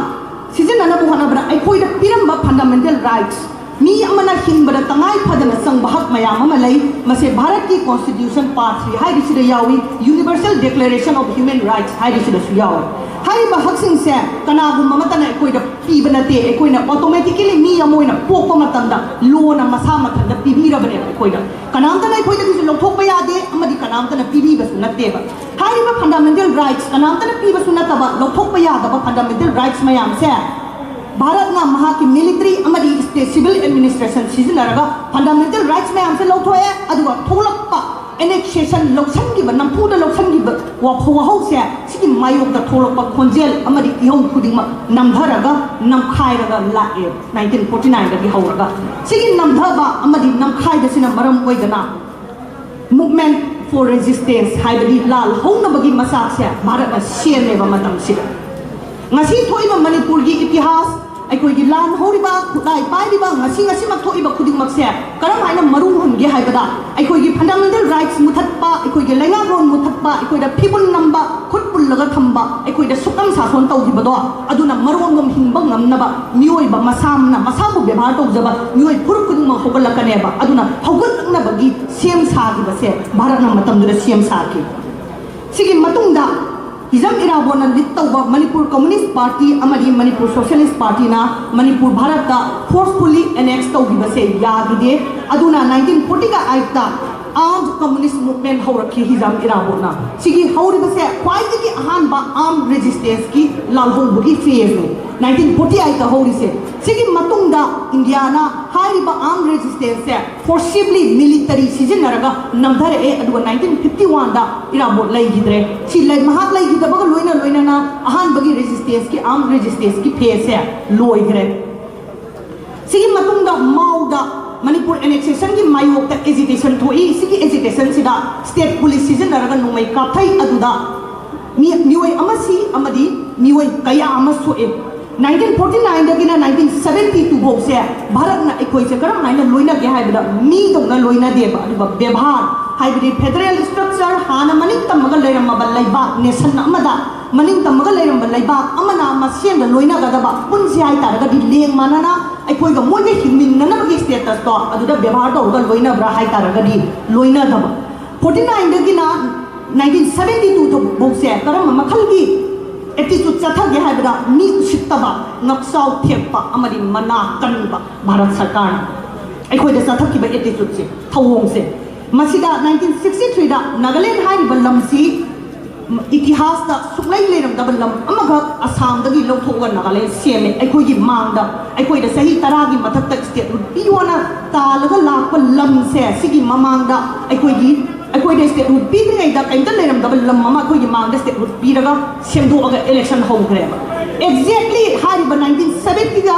ꯁꯤꯖꯤꯟꯅꯅꯕ ꯍꯣꯠꯅꯕꯗ ꯑꯩꯈꯣꯏꯗ ꯄꯤꯔꯝꯕ fundamental rights, ꯃꯤ ꯑꯃꯅ ꯍꯤꯡꯕꯗ ꯇꯉꯥꯏ ꯐꯗꯅ ꯆꯪꯕ ꯍꯛ ꯃꯌꯥꯝ ꯑꯃ ꯂꯩ꯫ ꯃꯁꯤ ꯚꯥꯔꯠꯀꯤ Constitution Part three ꯍꯥꯏꯔꯤꯁꯤꯗ ꯌꯥꯎꯏ, Universal Declaration of Human Rights ꯍꯥꯏꯔꯤꯁꯤꯗꯁꯨ ꯌꯥꯎꯏ꯫ ꯍꯥꯏꯔꯤꯕ ꯍꯛꯁꯤꯡꯁꯦ ꯀꯅꯥꯒꯨꯝꯕ ꯑꯃꯠꯇꯅ ꯑꯩꯈꯣꯏꯗ ꯄꯤꯕ ꯅꯠꯇꯦ, ꯑꯩꯈꯣꯏꯅ automatically ꯃꯤ ꯑꯃ ꯑꯣꯏꯅ ꯄꯣꯛꯄ ꯃꯇꯝꯗ lawꯅ ꯃꯁꯥ ꯃꯊꯟꯇ ꯄꯤꯕꯤꯔꯕꯅꯦꯕ ꯑꯩꯈꯣꯏꯗ꯫ ꯀꯅꯥꯝꯇꯅ ꯑꯩꯈꯣꯏꯗꯒꯤꯁꯨ ꯂꯧꯊꯣꯛꯄ ꯌꯥꯗꯦ ꯑꯃꯗꯤ ꯀꯅꯥꯝꯇꯅ ꯄꯤꯕꯤꯕꯁꯨ ꯅꯠꯇꯦꯕ꯫ ꯍꯥꯏꯔꯤꯕ fundamental rights, ꯀꯅꯥꯝꯇꯅ ꯄꯤꯕꯁꯨ ꯅꯠꯇꯕ, ꯂꯧꯊꯣꯛꯄ ꯌꯥꯗꯕ fundamental rights ꯃꯌꯥꯝꯁꯦ ꯚꯥꯔꯠꯅ ꯃꯍꯥꯛꯀꯤ military ꯑꯃꯗꯤ state civil administration ꯁꯤꯖꯤꯟꯅꯔꯒ fundamental rights ꯃꯌꯥꯝꯁꯦ ꯂꯧꯊꯣꯛꯑꯦ, ꯑꯗꯨꯒ ꯊꯣꯛꯂꯛꯄ annexation, ꯂꯧꯁꯤꯟꯈꯤꯕ, ꯅꯝꯐꯨꯗ ꯂꯧꯁꯤꯟꯈꯤꯕ ꯋꯥꯐ-, ꯋꯥꯍꯧꯁꯦ, ꯁꯤꯒꯤ ꯃꯥꯌꯣꯛꯇ ꯊꯣꯛꯂꯛꯄ ꯈꯣꯟꯖꯦꯜ ꯑꯃꯗꯤ ꯏꯍꯧ ꯈꯨꯗꯤꯡꯃꯛ ꯅꯝꯊꯔꯒ, ꯅꯝꯈꯥꯏꯔꯒ ꯂꯥꯛꯑꯦ꯫ Nineteen forty nineꯗꯒꯤ ꯍꯧꯔꯒ ꯁꯤꯒꯤ ꯅꯝꯊꯕ ꯑꯃꯗꯤ ꯅꯝꯈꯥꯏꯕꯁꯤꯅ ꯃꯔꯝ ꯑꯣꯏꯗꯅ Movement for Resistance ꯍꯥꯏꯕꯗꯤ ꯂꯥꯜ ꯍꯧꯅꯕꯒꯤ ꯃꯆꯥꯛꯁꯦ ꯚꯥꯔꯠꯅ ꯁꯦꯝꯃꯦꯕ ꯃꯇꯝꯁꯤꯗ꯫ ꯉꯁꯤ ꯊꯣꯛꯏꯕ ꯃꯅꯤꯄꯨꯔꯒꯤ ꯏꯇꯤꯍꯥꯁ, ꯑꯩꯈꯣꯏꯒꯤ ꯂꯥꯟ ꯍꯧꯔꯤꯕ, ꯈꯨꯠꯂꯥꯏ ꯄꯥꯏꯔꯤꯕ, ꯉꯁꯤ ꯉꯁꯤꯃꯛ ꯊꯣꯛꯏꯕ ꯈꯨꯗꯤꯡꯃꯛꯁꯦ ꯀꯔꯝ ꯍꯥꯏꯅ ꯃꯔꯨ ꯍꯨꯟꯒꯦ ꯍꯥꯏꯕꯗ, ꯑꯩꯈꯣꯏꯒꯤ fundamental rights ꯃꯨꯊꯠꯄ, ꯑꯩꯈꯣꯏꯒꯤ ꯂꯩꯉꯥꯛꯂꯣꯟ ꯃꯨꯊꯠꯄ, ꯑꯩꯈꯣꯏꯗ ꯐꯤꯕꯨꯟ ꯅꯝꯕ, ꯈꯨꯠ ꯄꯨꯜꯂꯒ ꯊꯝꯕ, ꯑꯩꯈꯣꯏꯗ ꯁꯨꯛꯅꯝ ꯁꯥꯁꯣꯟ ꯇꯧꯈꯤꯕꯗꯣ, ꯑꯗꯨꯅ ꯃꯔꯣꯟꯒꯨꯝ ꯍꯤꯡꯕ ꯉꯝꯅꯕ ꯃꯤꯑꯣꯏꯕ ꯃꯁꯥꯅ ꯃꯁꯥꯕꯨ ꯕꯦꯕꯥꯔ ꯇꯧꯖꯕ ꯃꯤꯑꯣꯏ ꯐꯨꯔꯨꯞ ꯈꯨꯗꯤꯡꯃꯛ ꯍꯧꯒꯠꯂꯛꯀꯅꯦꯕ꯫ ꯑꯗꯨꯅ ꯍꯧꯒꯠꯂꯛꯅꯕꯒꯤ ꯁꯦꯝ ꯁꯥꯈꯤꯕꯁꯦ ꯚꯥꯔꯠꯅ ꯃꯇꯝꯗꯨꯗ ꯁꯦꯝ ꯁꯥꯈꯤ꯫ ꯁꯤꯒꯤ ꯃꯇꯨꯡꯗ ꯍꯤꯖꯝ ꯏꯔꯥꯕꯣꯠꯅ ꯂꯤꯗ ꯇꯧꯕ ꯃꯅꯤꯄꯨꯔ ꯀꯝꯃꯨꯅꯤꯁ ꯄꯥꯔꯇꯤ ꯑꯃꯗꯤ ꯃꯅꯤꯄꯨꯔ ꯁꯣꯁꯤꯌꯦꯂꯤꯁ ꯄꯥꯔꯇꯤꯅ ꯃꯅꯤꯄꯨꯔ ꯚꯥꯔꯠꯇ ꯐꯣꯔꯁꯐꯨꯜꯂꯤ ꯑꯦꯅꯦꯛꯁ ꯇꯧꯈꯤꯕꯁꯦ ꯌꯥꯈꯤꯗꯦ꯫ ꯑꯗꯨꯅ ꯅꯥꯏꯟꯇꯤꯟ ꯐꯣꯔꯇꯤꯒ ꯑꯩꯠꯇ ꯑꯥꯔꯝ ꯀꯝꯃꯨꯅꯤꯁ ꯃꯨꯚꯃꯦꯟ ꯍꯧꯔꯛꯈꯤ ꯍꯤꯖꯝ ꯏꯔꯥꯕꯣꯠꯅ꯫ ꯁꯤꯒꯤ ꯍꯧꯔꯤꯕꯁꯦ ꯈ꯭ꯋꯥꯏꯗꯒꯤ ꯑꯍꯥꯟꯕ ꯑꯥꯔꯝ ꯔꯦꯖꯤꯁꯇꯦꯟꯁꯀꯤ ꯂꯥꯜꯍꯧꯕꯒꯤ ꯐꯦꯖꯅꯤ꯫ ꯅꯥꯏꯟꯇꯤꯟ ꯐꯣꯔꯇꯤ ꯑꯩꯠꯇ ꯍꯧꯔꯤꯁꯦ꯫ ꯁꯤꯒꯤ ꯃꯇꯨꯡꯗ ꯏꯟꯗꯤꯌꯥꯅ ꯍꯥꯏꯔꯤꯕ ꯑꯥꯔꯝ ꯔꯦꯖꯤꯁꯇꯦꯟꯁꯁꯦ ꯐꯣꯔꯁꯤꯕꯂꯤ ꯃꯤꯂꯤꯇꯔꯤ ꯁꯤꯖꯤꯟꯅꯔꯒ ꯅꯝꯊꯔꯛꯑꯦ꯫ ꯑꯗꯨꯒ ꯅꯥꯏꯟꯇꯤꯟ ꯐꯤꯐꯇꯤ ꯋꯥꯟꯗ ꯏꯔꯥꯕꯣꯠ ꯂꯩꯈꯤꯗ꯭ꯔꯦ꯫ ꯁꯤ ꯂꯩ-, ꯃꯍꯥꯛ ꯂꯩꯈꯤꯗꯕꯒ ꯂꯣꯏꯅ ꯂꯣꯏꯅꯅ ꯑꯍꯥꯟꯕꯒꯤ ꯔꯦꯖꯤꯁꯇꯦꯟꯁꯀꯤ, ꯑꯥꯔꯝ ꯔꯦꯖꯤꯁꯇꯦꯟꯁꯀꯤ ꯐꯦꯖꯁꯦ ꯂꯣꯏꯈ꯭ꯔꯦ꯫ ꯁꯤꯒꯤ ꯃꯇꯨꯡꯗ ꯃꯥꯎꯗ ꯃꯅꯤꯄꯨꯔ ꯑꯦꯅꯦꯛꯁꯦꯁꯟꯒꯤ ꯃꯥꯌꯣꯛꯇ ꯑꯦꯖꯤꯇꯦꯁꯟ ꯊꯣꯛꯏ꯫ ꯁꯤꯒꯤ ꯑꯦꯖꯤꯇꯦꯁꯟꯁꯤꯗ ꯁ꯭ꯇꯦꯠ ꯄꯨꯂꯤꯁ ꯁꯤꯖꯤꯟꯅꯔꯒ ꯅꯣꯡꯃꯩ ꯀꯥꯞꯊꯩ꯫ ꯑꯗꯨꯗ ꯃꯤ-, ꯃꯤꯑꯣꯏ ꯑꯃ ꯁꯤ ꯑꯃꯗꯤ ꯃꯤꯑꯣꯏ ꯀꯌꯥ ꯑꯃ ꯁꯣꯛꯏ꯫ ꯅꯥꯏꯟꯇꯤꯟ ꯐꯣꯔꯇꯤ ꯅꯥꯏꯟꯗꯒꯤꯅ ꯅꯥꯏꯟꯇꯤꯟ ꯁꯕꯦꯟꯇꯤ ꯇꯨ ꯐꯥꯎꯁꯦ ꯚꯥꯔꯠꯅ ꯑꯩꯈꯣꯏꯁꯦ ꯀꯔꯝ ꯍꯥꯏꯅ ꯂꯣꯏꯅꯒꯦ ꯍꯥꯏꯕꯗ, ꯃꯤꯗꯧꯅ ꯂꯣꯏꯅꯗꯦꯕ꯫ ꯑꯗꯨꯒ ꯕꯦꯕꯥꯔ, ꯍꯥꯏꯕꯗꯤ ꯐꯦꯗꯔꯦꯜ ꯁ꯭ꯇ꯭ꯔꯛꯆꯔ, ꯍꯥꯟꯅ ꯃꯅꯤꯡ ꯇꯝꯃꯒ ꯂꯩꯔꯝꯃꯕ ꯂꯩꯕꯥꯛ, ꯅꯦꯁꯟ ꯑꯃꯗ ꯃꯅꯤꯡ ꯇꯝꯃꯒ ꯂꯩꯔꯝꯕ ꯂꯩꯕꯥꯛ ꯑꯃꯅ ꯃꯁꯦꯟꯒ ꯂꯣꯏꯅꯒꯗꯕ ꯄꯨꯟꯁꯤ ꯍꯥꯏ ꯇꯥꯔꯒꯗꯤ, ꯂꯦꯡ ꯃꯥꯟꯅꯅ ꯑꯩꯈꯣꯏꯒ ꯃꯣꯏꯒ ꯍꯤꯡꯃꯤꯟꯅꯅꯕꯒꯤ ꯁ꯭ꯇꯦꯇꯁꯇꯣ ꯑꯗꯨꯗ ꯕꯦꯕꯥꯔ ꯇꯧꯔꯒ ꯂꯣꯏꯅꯕ꯭ꯔꯥ ꯍꯥꯏ ꯇꯥꯔꯒꯗꯤ, ꯂꯣꯏꯅꯗꯕ꯫ ꯐꯣꯔꯇꯤ ꯅꯥꯏꯟꯗꯒꯤꯅ ꯅꯥꯏꯟꯇꯤꯟ ꯁꯕꯦꯟꯇꯤ ꯇꯨ ꯐꯥꯎꯁꯦ ꯀꯔꯝꯕ ꯃꯈꯜꯒꯤ ꯑꯦꯇꯤꯆꯨꯠ ꯆꯠꯊꯒꯦ ꯍꯥꯏꯕꯗ, ꯃꯤ ꯎꯁꯤꯠꯇꯕ, ꯉꯛꯆꯥꯎ ꯊꯦꯛꯄ ꯑꯃꯗꯤ ꯃꯅꯥ ꯀꯟꯕ ꯚꯥꯔꯠ ꯁꯔꯀꯥꯔꯅ ꯑꯩꯈꯣꯏꯗ ꯆꯠꯊꯈꯤꯕ ꯑꯦꯇꯤꯆꯨꯠꯁꯦ, ꯊꯧꯑꯣꯡꯁꯦ꯫ ꯃꯁꯤꯗ ꯅꯥꯏꯟꯇꯤꯟ ꯁꯤꯛꯁꯇꯤ ꯊ꯭ꯔꯤꯗ ꯅꯥꯒꯥꯂꯦꯟ ꯍꯥꯏꯔꯤꯕ ꯂꯝꯁꯤ ꯏꯇꯤꯍꯥꯁꯇ ꯁꯨꯡꯂꯩ ꯂꯩꯔꯝꯗꯕ ꯂꯝ ꯑꯃꯈꯛ ꯑꯁꯥꯝꯗꯒꯤ ꯂꯧꯊꯣꯛꯑꯒ ꯅꯥꯒꯥꯂꯦꯟ ꯁꯦꯝꯃꯦ꯫ ꯑꯩꯈꯣꯏꯒꯤ ꯃꯥꯡꯗ, ꯑꯩꯈꯣꯏꯗ ꯆꯍꯤ ꯇꯔꯥꯒꯤ ꯃꯊꯛꯇ ꯁ꯭ꯇꯦꯠꯍꯨꯗ ꯄꯤꯌꯣꯅ ꯇꯥꯜꯂꯒ ꯂꯥꯛꯄ ꯂꯝꯁꯦ, ꯁꯤꯒꯤ ꯃꯃꯥꯡꯗ ꯑꯩꯈꯣꯏꯒꯤ, ꯑꯩꯈꯣꯏꯗ ꯁ꯭ꯇꯦꯠꯍꯨꯗ ꯄꯤꯗ꯭ꯔꯤꯉꯩꯗ ꯀꯩꯝꯇ ꯂꯩꯔꯝꯗꯕ ꯂꯝ ꯑꯃ ꯑꯩꯈꯣꯏꯒꯤ ꯃꯥꯡꯗ ꯁ꯭ꯇꯦꯠꯍꯨꯗ ꯄꯤꯔꯒ ꯁꯦꯝꯗꯣꯛꯑꯒ ꯏꯂꯦꯛꯁꯟ ꯍꯧꯈ꯭ꯔꯦꯕ꯫ ꯑꯦꯛꯖꯦꯛꯂꯤ ꯍꯥꯏꯔꯤꯕ ꯅꯥꯏꯟꯇꯤꯟ ꯁꯕꯦꯟꯇꯤꯒ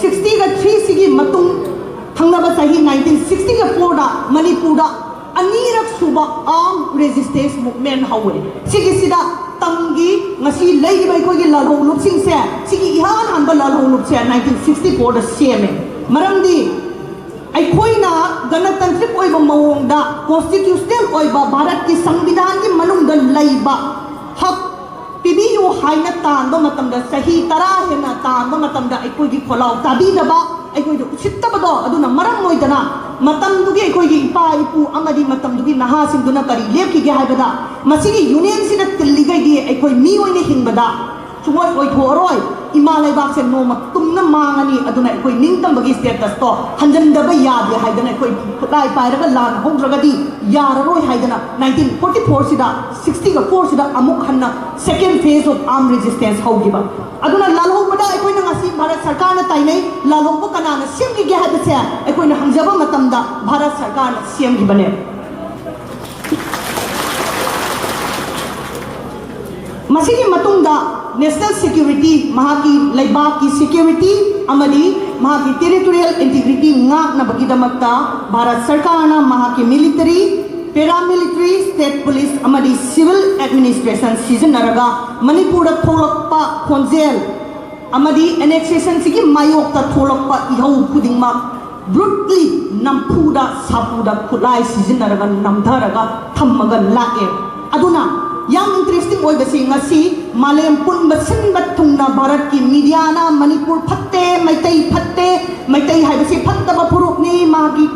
ꯁꯤꯛꯁꯇꯤꯒ ꯊ꯭ꯔꯤꯁꯤꯒꯤ ꯃꯇꯨꯡ ꯊꯪꯅꯕ ꯆꯍꯤ ꯅꯥꯏꯟꯇꯤꯟ ꯁꯤꯛꯁꯇꯤꯒ ꯐꯣꯔꯗ ꯃꯅꯤꯄꯨꯔꯗ ꯑꯅꯤꯔꯛ ꯁꯨꯕ ꯑꯥꯔꯝ ꯔꯦꯖꯤꯁꯇꯦꯟꯁ ꯃꯨꯚꯃꯦꯟ ꯍꯧꯋꯦ꯫ ꯁꯤꯒꯤꯁꯤꯗ ꯇꯝꯒꯤ ꯉꯁꯤ ꯂꯩꯔꯤꯕ ꯑꯩꯈꯣꯏꯒꯤ ꯂꯥꯜꯍꯧꯂꯨꯞꯁꯤꯡꯁꯦ, ꯁꯤꯒꯤ ꯏꯍꯥꯟ ꯍꯥꯟꯕ ꯂꯥꯜꯍꯧꯂꯨꯞꯁꯦ ꯅꯥꯏꯟꯇꯤꯟ ꯁꯤꯛꯁꯇꯤ ꯐꯣꯔꯗ ꯁꯦꯝꯃꯦ꯫ ꯃꯔꯝꯗꯤ ꯑꯩꯈꯣꯏꯅ ꯒꯅꯇꯟꯇ꯭ꯔꯤꯛ ꯑꯣꯏꯕ ꯃꯑꯣꯡꯗ ꯀꯣꯟꯁꯇꯤꯇ꯭ꯌꯨꯁꯅꯦꯜ ꯑꯣꯏꯕ ꯚꯥꯔꯠꯀꯤ ꯁꯪꯕꯤꯙꯥꯟꯒꯤ ꯃꯅꯨꯡꯗ ꯂꯩꯕ ꯍꯛ ꯄꯤꯕꯤꯌꯨ ꯍꯥꯏꯅ ꯇꯥꯟꯕ ꯃꯇꯝꯗ, ꯆꯍꯤ ꯇꯔꯥ ꯍꯦꯟꯅ ꯇꯥꯟꯕ ꯃꯇꯝꯗ ꯑꯩꯈꯣꯏꯒꯤ ꯈꯣꯜꯂꯥꯎ ꯇꯥꯕꯤꯗꯕ, ꯑꯩꯈꯣꯏꯗ ꯎꯁꯤꯠꯇꯕꯗꯣ, ꯑꯗꯨꯅ ꯃꯔꯝ ꯑꯣꯏꯗꯅ ꯃꯇꯝꯗꯨꯒꯤ ꯑꯩꯈꯣꯏꯒꯤ ꯏꯄꯥ ꯏꯄꯨ ꯑꯃꯗꯤ ꯃꯇꯝꯗꯨꯒꯤ ꯅꯍꯥꯁꯤꯡꯗꯨꯅ ꯀꯔꯤ ꯂꯦꯞꯈꯤꯒꯦ ꯍꯥꯏꯕꯗ, ꯃꯁꯤꯒꯤ ꯌꯨꯅꯤꯌꯟꯁꯤꯅ ꯇꯤꯜꯂꯤꯈꯩꯗꯤ ꯑꯩꯈꯣꯏ ꯃꯤ ꯑꯣꯏꯅ ꯍꯤꯡꯕꯗ ꯁꯨꯡꯑꯣꯏ ꯑꯣꯏꯊꯣꯛꯑꯔꯣꯏ꯫ ꯏꯃꯥ ꯂꯩꯕꯥꯛꯁꯦ ꯅꯣꯡꯃ ꯇꯨꯝꯅ ꯃꯥꯡꯉꯅꯤ꯫ ꯑꯗꯨꯅ ꯑꯩꯈꯣꯏ ꯅꯤꯡꯇꯝꯕꯒꯤ ꯁ꯭ꯇꯦꯇꯁꯇꯣ ꯍꯟꯖꯤꯟꯗꯕ ꯌꯥꯗꯦ ꯍꯥꯏꯗꯅ ꯑꯩꯈꯣꯏ ꯈꯨꯠꯂꯥꯏ ꯄꯥꯏꯔꯒ ꯂꯥꯟ ꯍꯧꯗ꯭ꯔꯒꯗꯤ ꯌꯥꯔꯔꯣꯏ ꯍꯥꯏꯗꯅ ꯅꯥꯏꯟꯇꯤꯟ ꯐꯣꯔꯇꯤ ꯐꯣꯔꯁꯤꯗ, ꯁꯤꯛꯁꯇꯤꯒ ꯐꯣꯔꯁꯤꯗ ꯑꯃꯨꯛ ꯍꯟꯅ second phase of armed resistance ꯍꯧꯈꯤꯕ꯫ ꯑꯗꯨꯅ ꯂꯥꯜꯍꯧꯕꯗ ꯑꯩꯈꯣꯏꯅ ꯉꯁꯤ ꯚꯥꯔꯠ ꯁꯔꯀꯥꯔꯅ ꯇꯥꯏꯅꯩ꯫ ꯂꯥꯜꯍꯧꯕ ꯀꯅꯥꯅ ꯁꯦꯝꯈꯤꯒꯦ ꯍꯥꯏꯕꯁꯦ ꯑꯩꯈꯣꯏꯅ ꯍꯪꯖꯕ ꯃꯇꯝꯗ ꯚꯥꯔꯠ ꯁꯔꯀꯥꯔꯅ ꯁꯦꯝꯈꯤꯕꯅꯦ꯫ ꯃꯁꯤꯒꯤ ꯃꯇꯨꯡꯗ ꯅꯦꯁꯅꯦꯜ ꯁꯦꯀ꯭ꯌꯨꯔꯤꯇꯤ, ꯃꯍꯥꯛꯀꯤ ꯂꯩꯕꯥꯛꯀꯤ ꯁꯦꯀ꯭ꯌꯨꯔꯤꯇꯤ ꯑꯃꯗꯤ ꯃꯍꯥꯛꯀꯤ ꯇꯦꯔꯤꯇꯣꯔꯤꯌꯦꯜ ꯏꯟꯇꯤꯒ꯭ꯔꯤꯇꯤ ꯉꯥꯛꯅꯕꯒꯤꯗꯃꯛꯇ ꯚꯥꯔꯠ ꯁꯔꯀꯥꯔꯅ ꯃꯍꯥꯛꯀꯤ ꯃꯤꯂꯤꯇꯔꯤ, ꯄꯦꯔꯥꯃꯤꯂꯤꯇꯔꯤ, ꯁ꯭ꯇꯦꯠ ꯄꯨꯂꯤꯁ ꯑꯃꯗꯤ ꯁꯤꯚꯤꯜ ꯑꯦꯗꯃꯤꯅꯤꯁꯇ꯭ꯔꯦꯁꯟ ꯁꯤꯖꯤꯟꯅꯔꯒ ꯃꯅꯤꯄꯨꯔꯗ ꯊꯣꯛꯂꯛꯄ ꯈꯣꯟꯖꯦꯜ ꯑꯃꯗꯤ ꯑꯦꯅꯦꯛꯁꯦꯁꯟꯁꯤꯒꯤ ꯃꯥꯌꯣꯛꯇ ꯊꯣꯛꯂꯛꯄ ꯏꯍꯧ ꯈꯨꯗꯤꯡꯃꯛ ꯕ꯭ꯔꯨꯠꯂꯤ, ꯅꯝꯐꯨꯗ ꯁꯥꯐꯨꯗ ꯈꯨꯠꯂꯥꯏ ꯁꯤꯖꯤꯟꯅꯔꯒ ꯅꯝꯊꯔꯒ ꯊꯝꯃꯒ ꯂꯥꯛꯑꯦ꯫ ꯑꯗꯨꯅ ꯌꯥꯝ ꯏꯟꯇꯔꯦꯁꯇꯤꯡ ꯑꯣꯏꯕꯁꯤ, ꯉꯁꯤ ꯃꯥꯂꯦꯝ ꯄꯨꯝꯕ ꯁꯤꯟꯕ ꯊꯨꯡꯅ ꯚꯥꯔꯠꯀꯤ ꯃꯤꯗꯤꯌꯥꯅ ꯃꯅꯤꯄꯨꯔ ꯐꯠꯇꯦ, ꯃꯩꯇꯩ ꯐꯠꯇꯦ, ꯃꯩꯇꯩ ꯍꯥꯏꯕꯁꯤ ꯐꯠꯇꯕ ꯐꯨꯔꯨꯞꯅꯤ, ꯃꯥꯒꯤ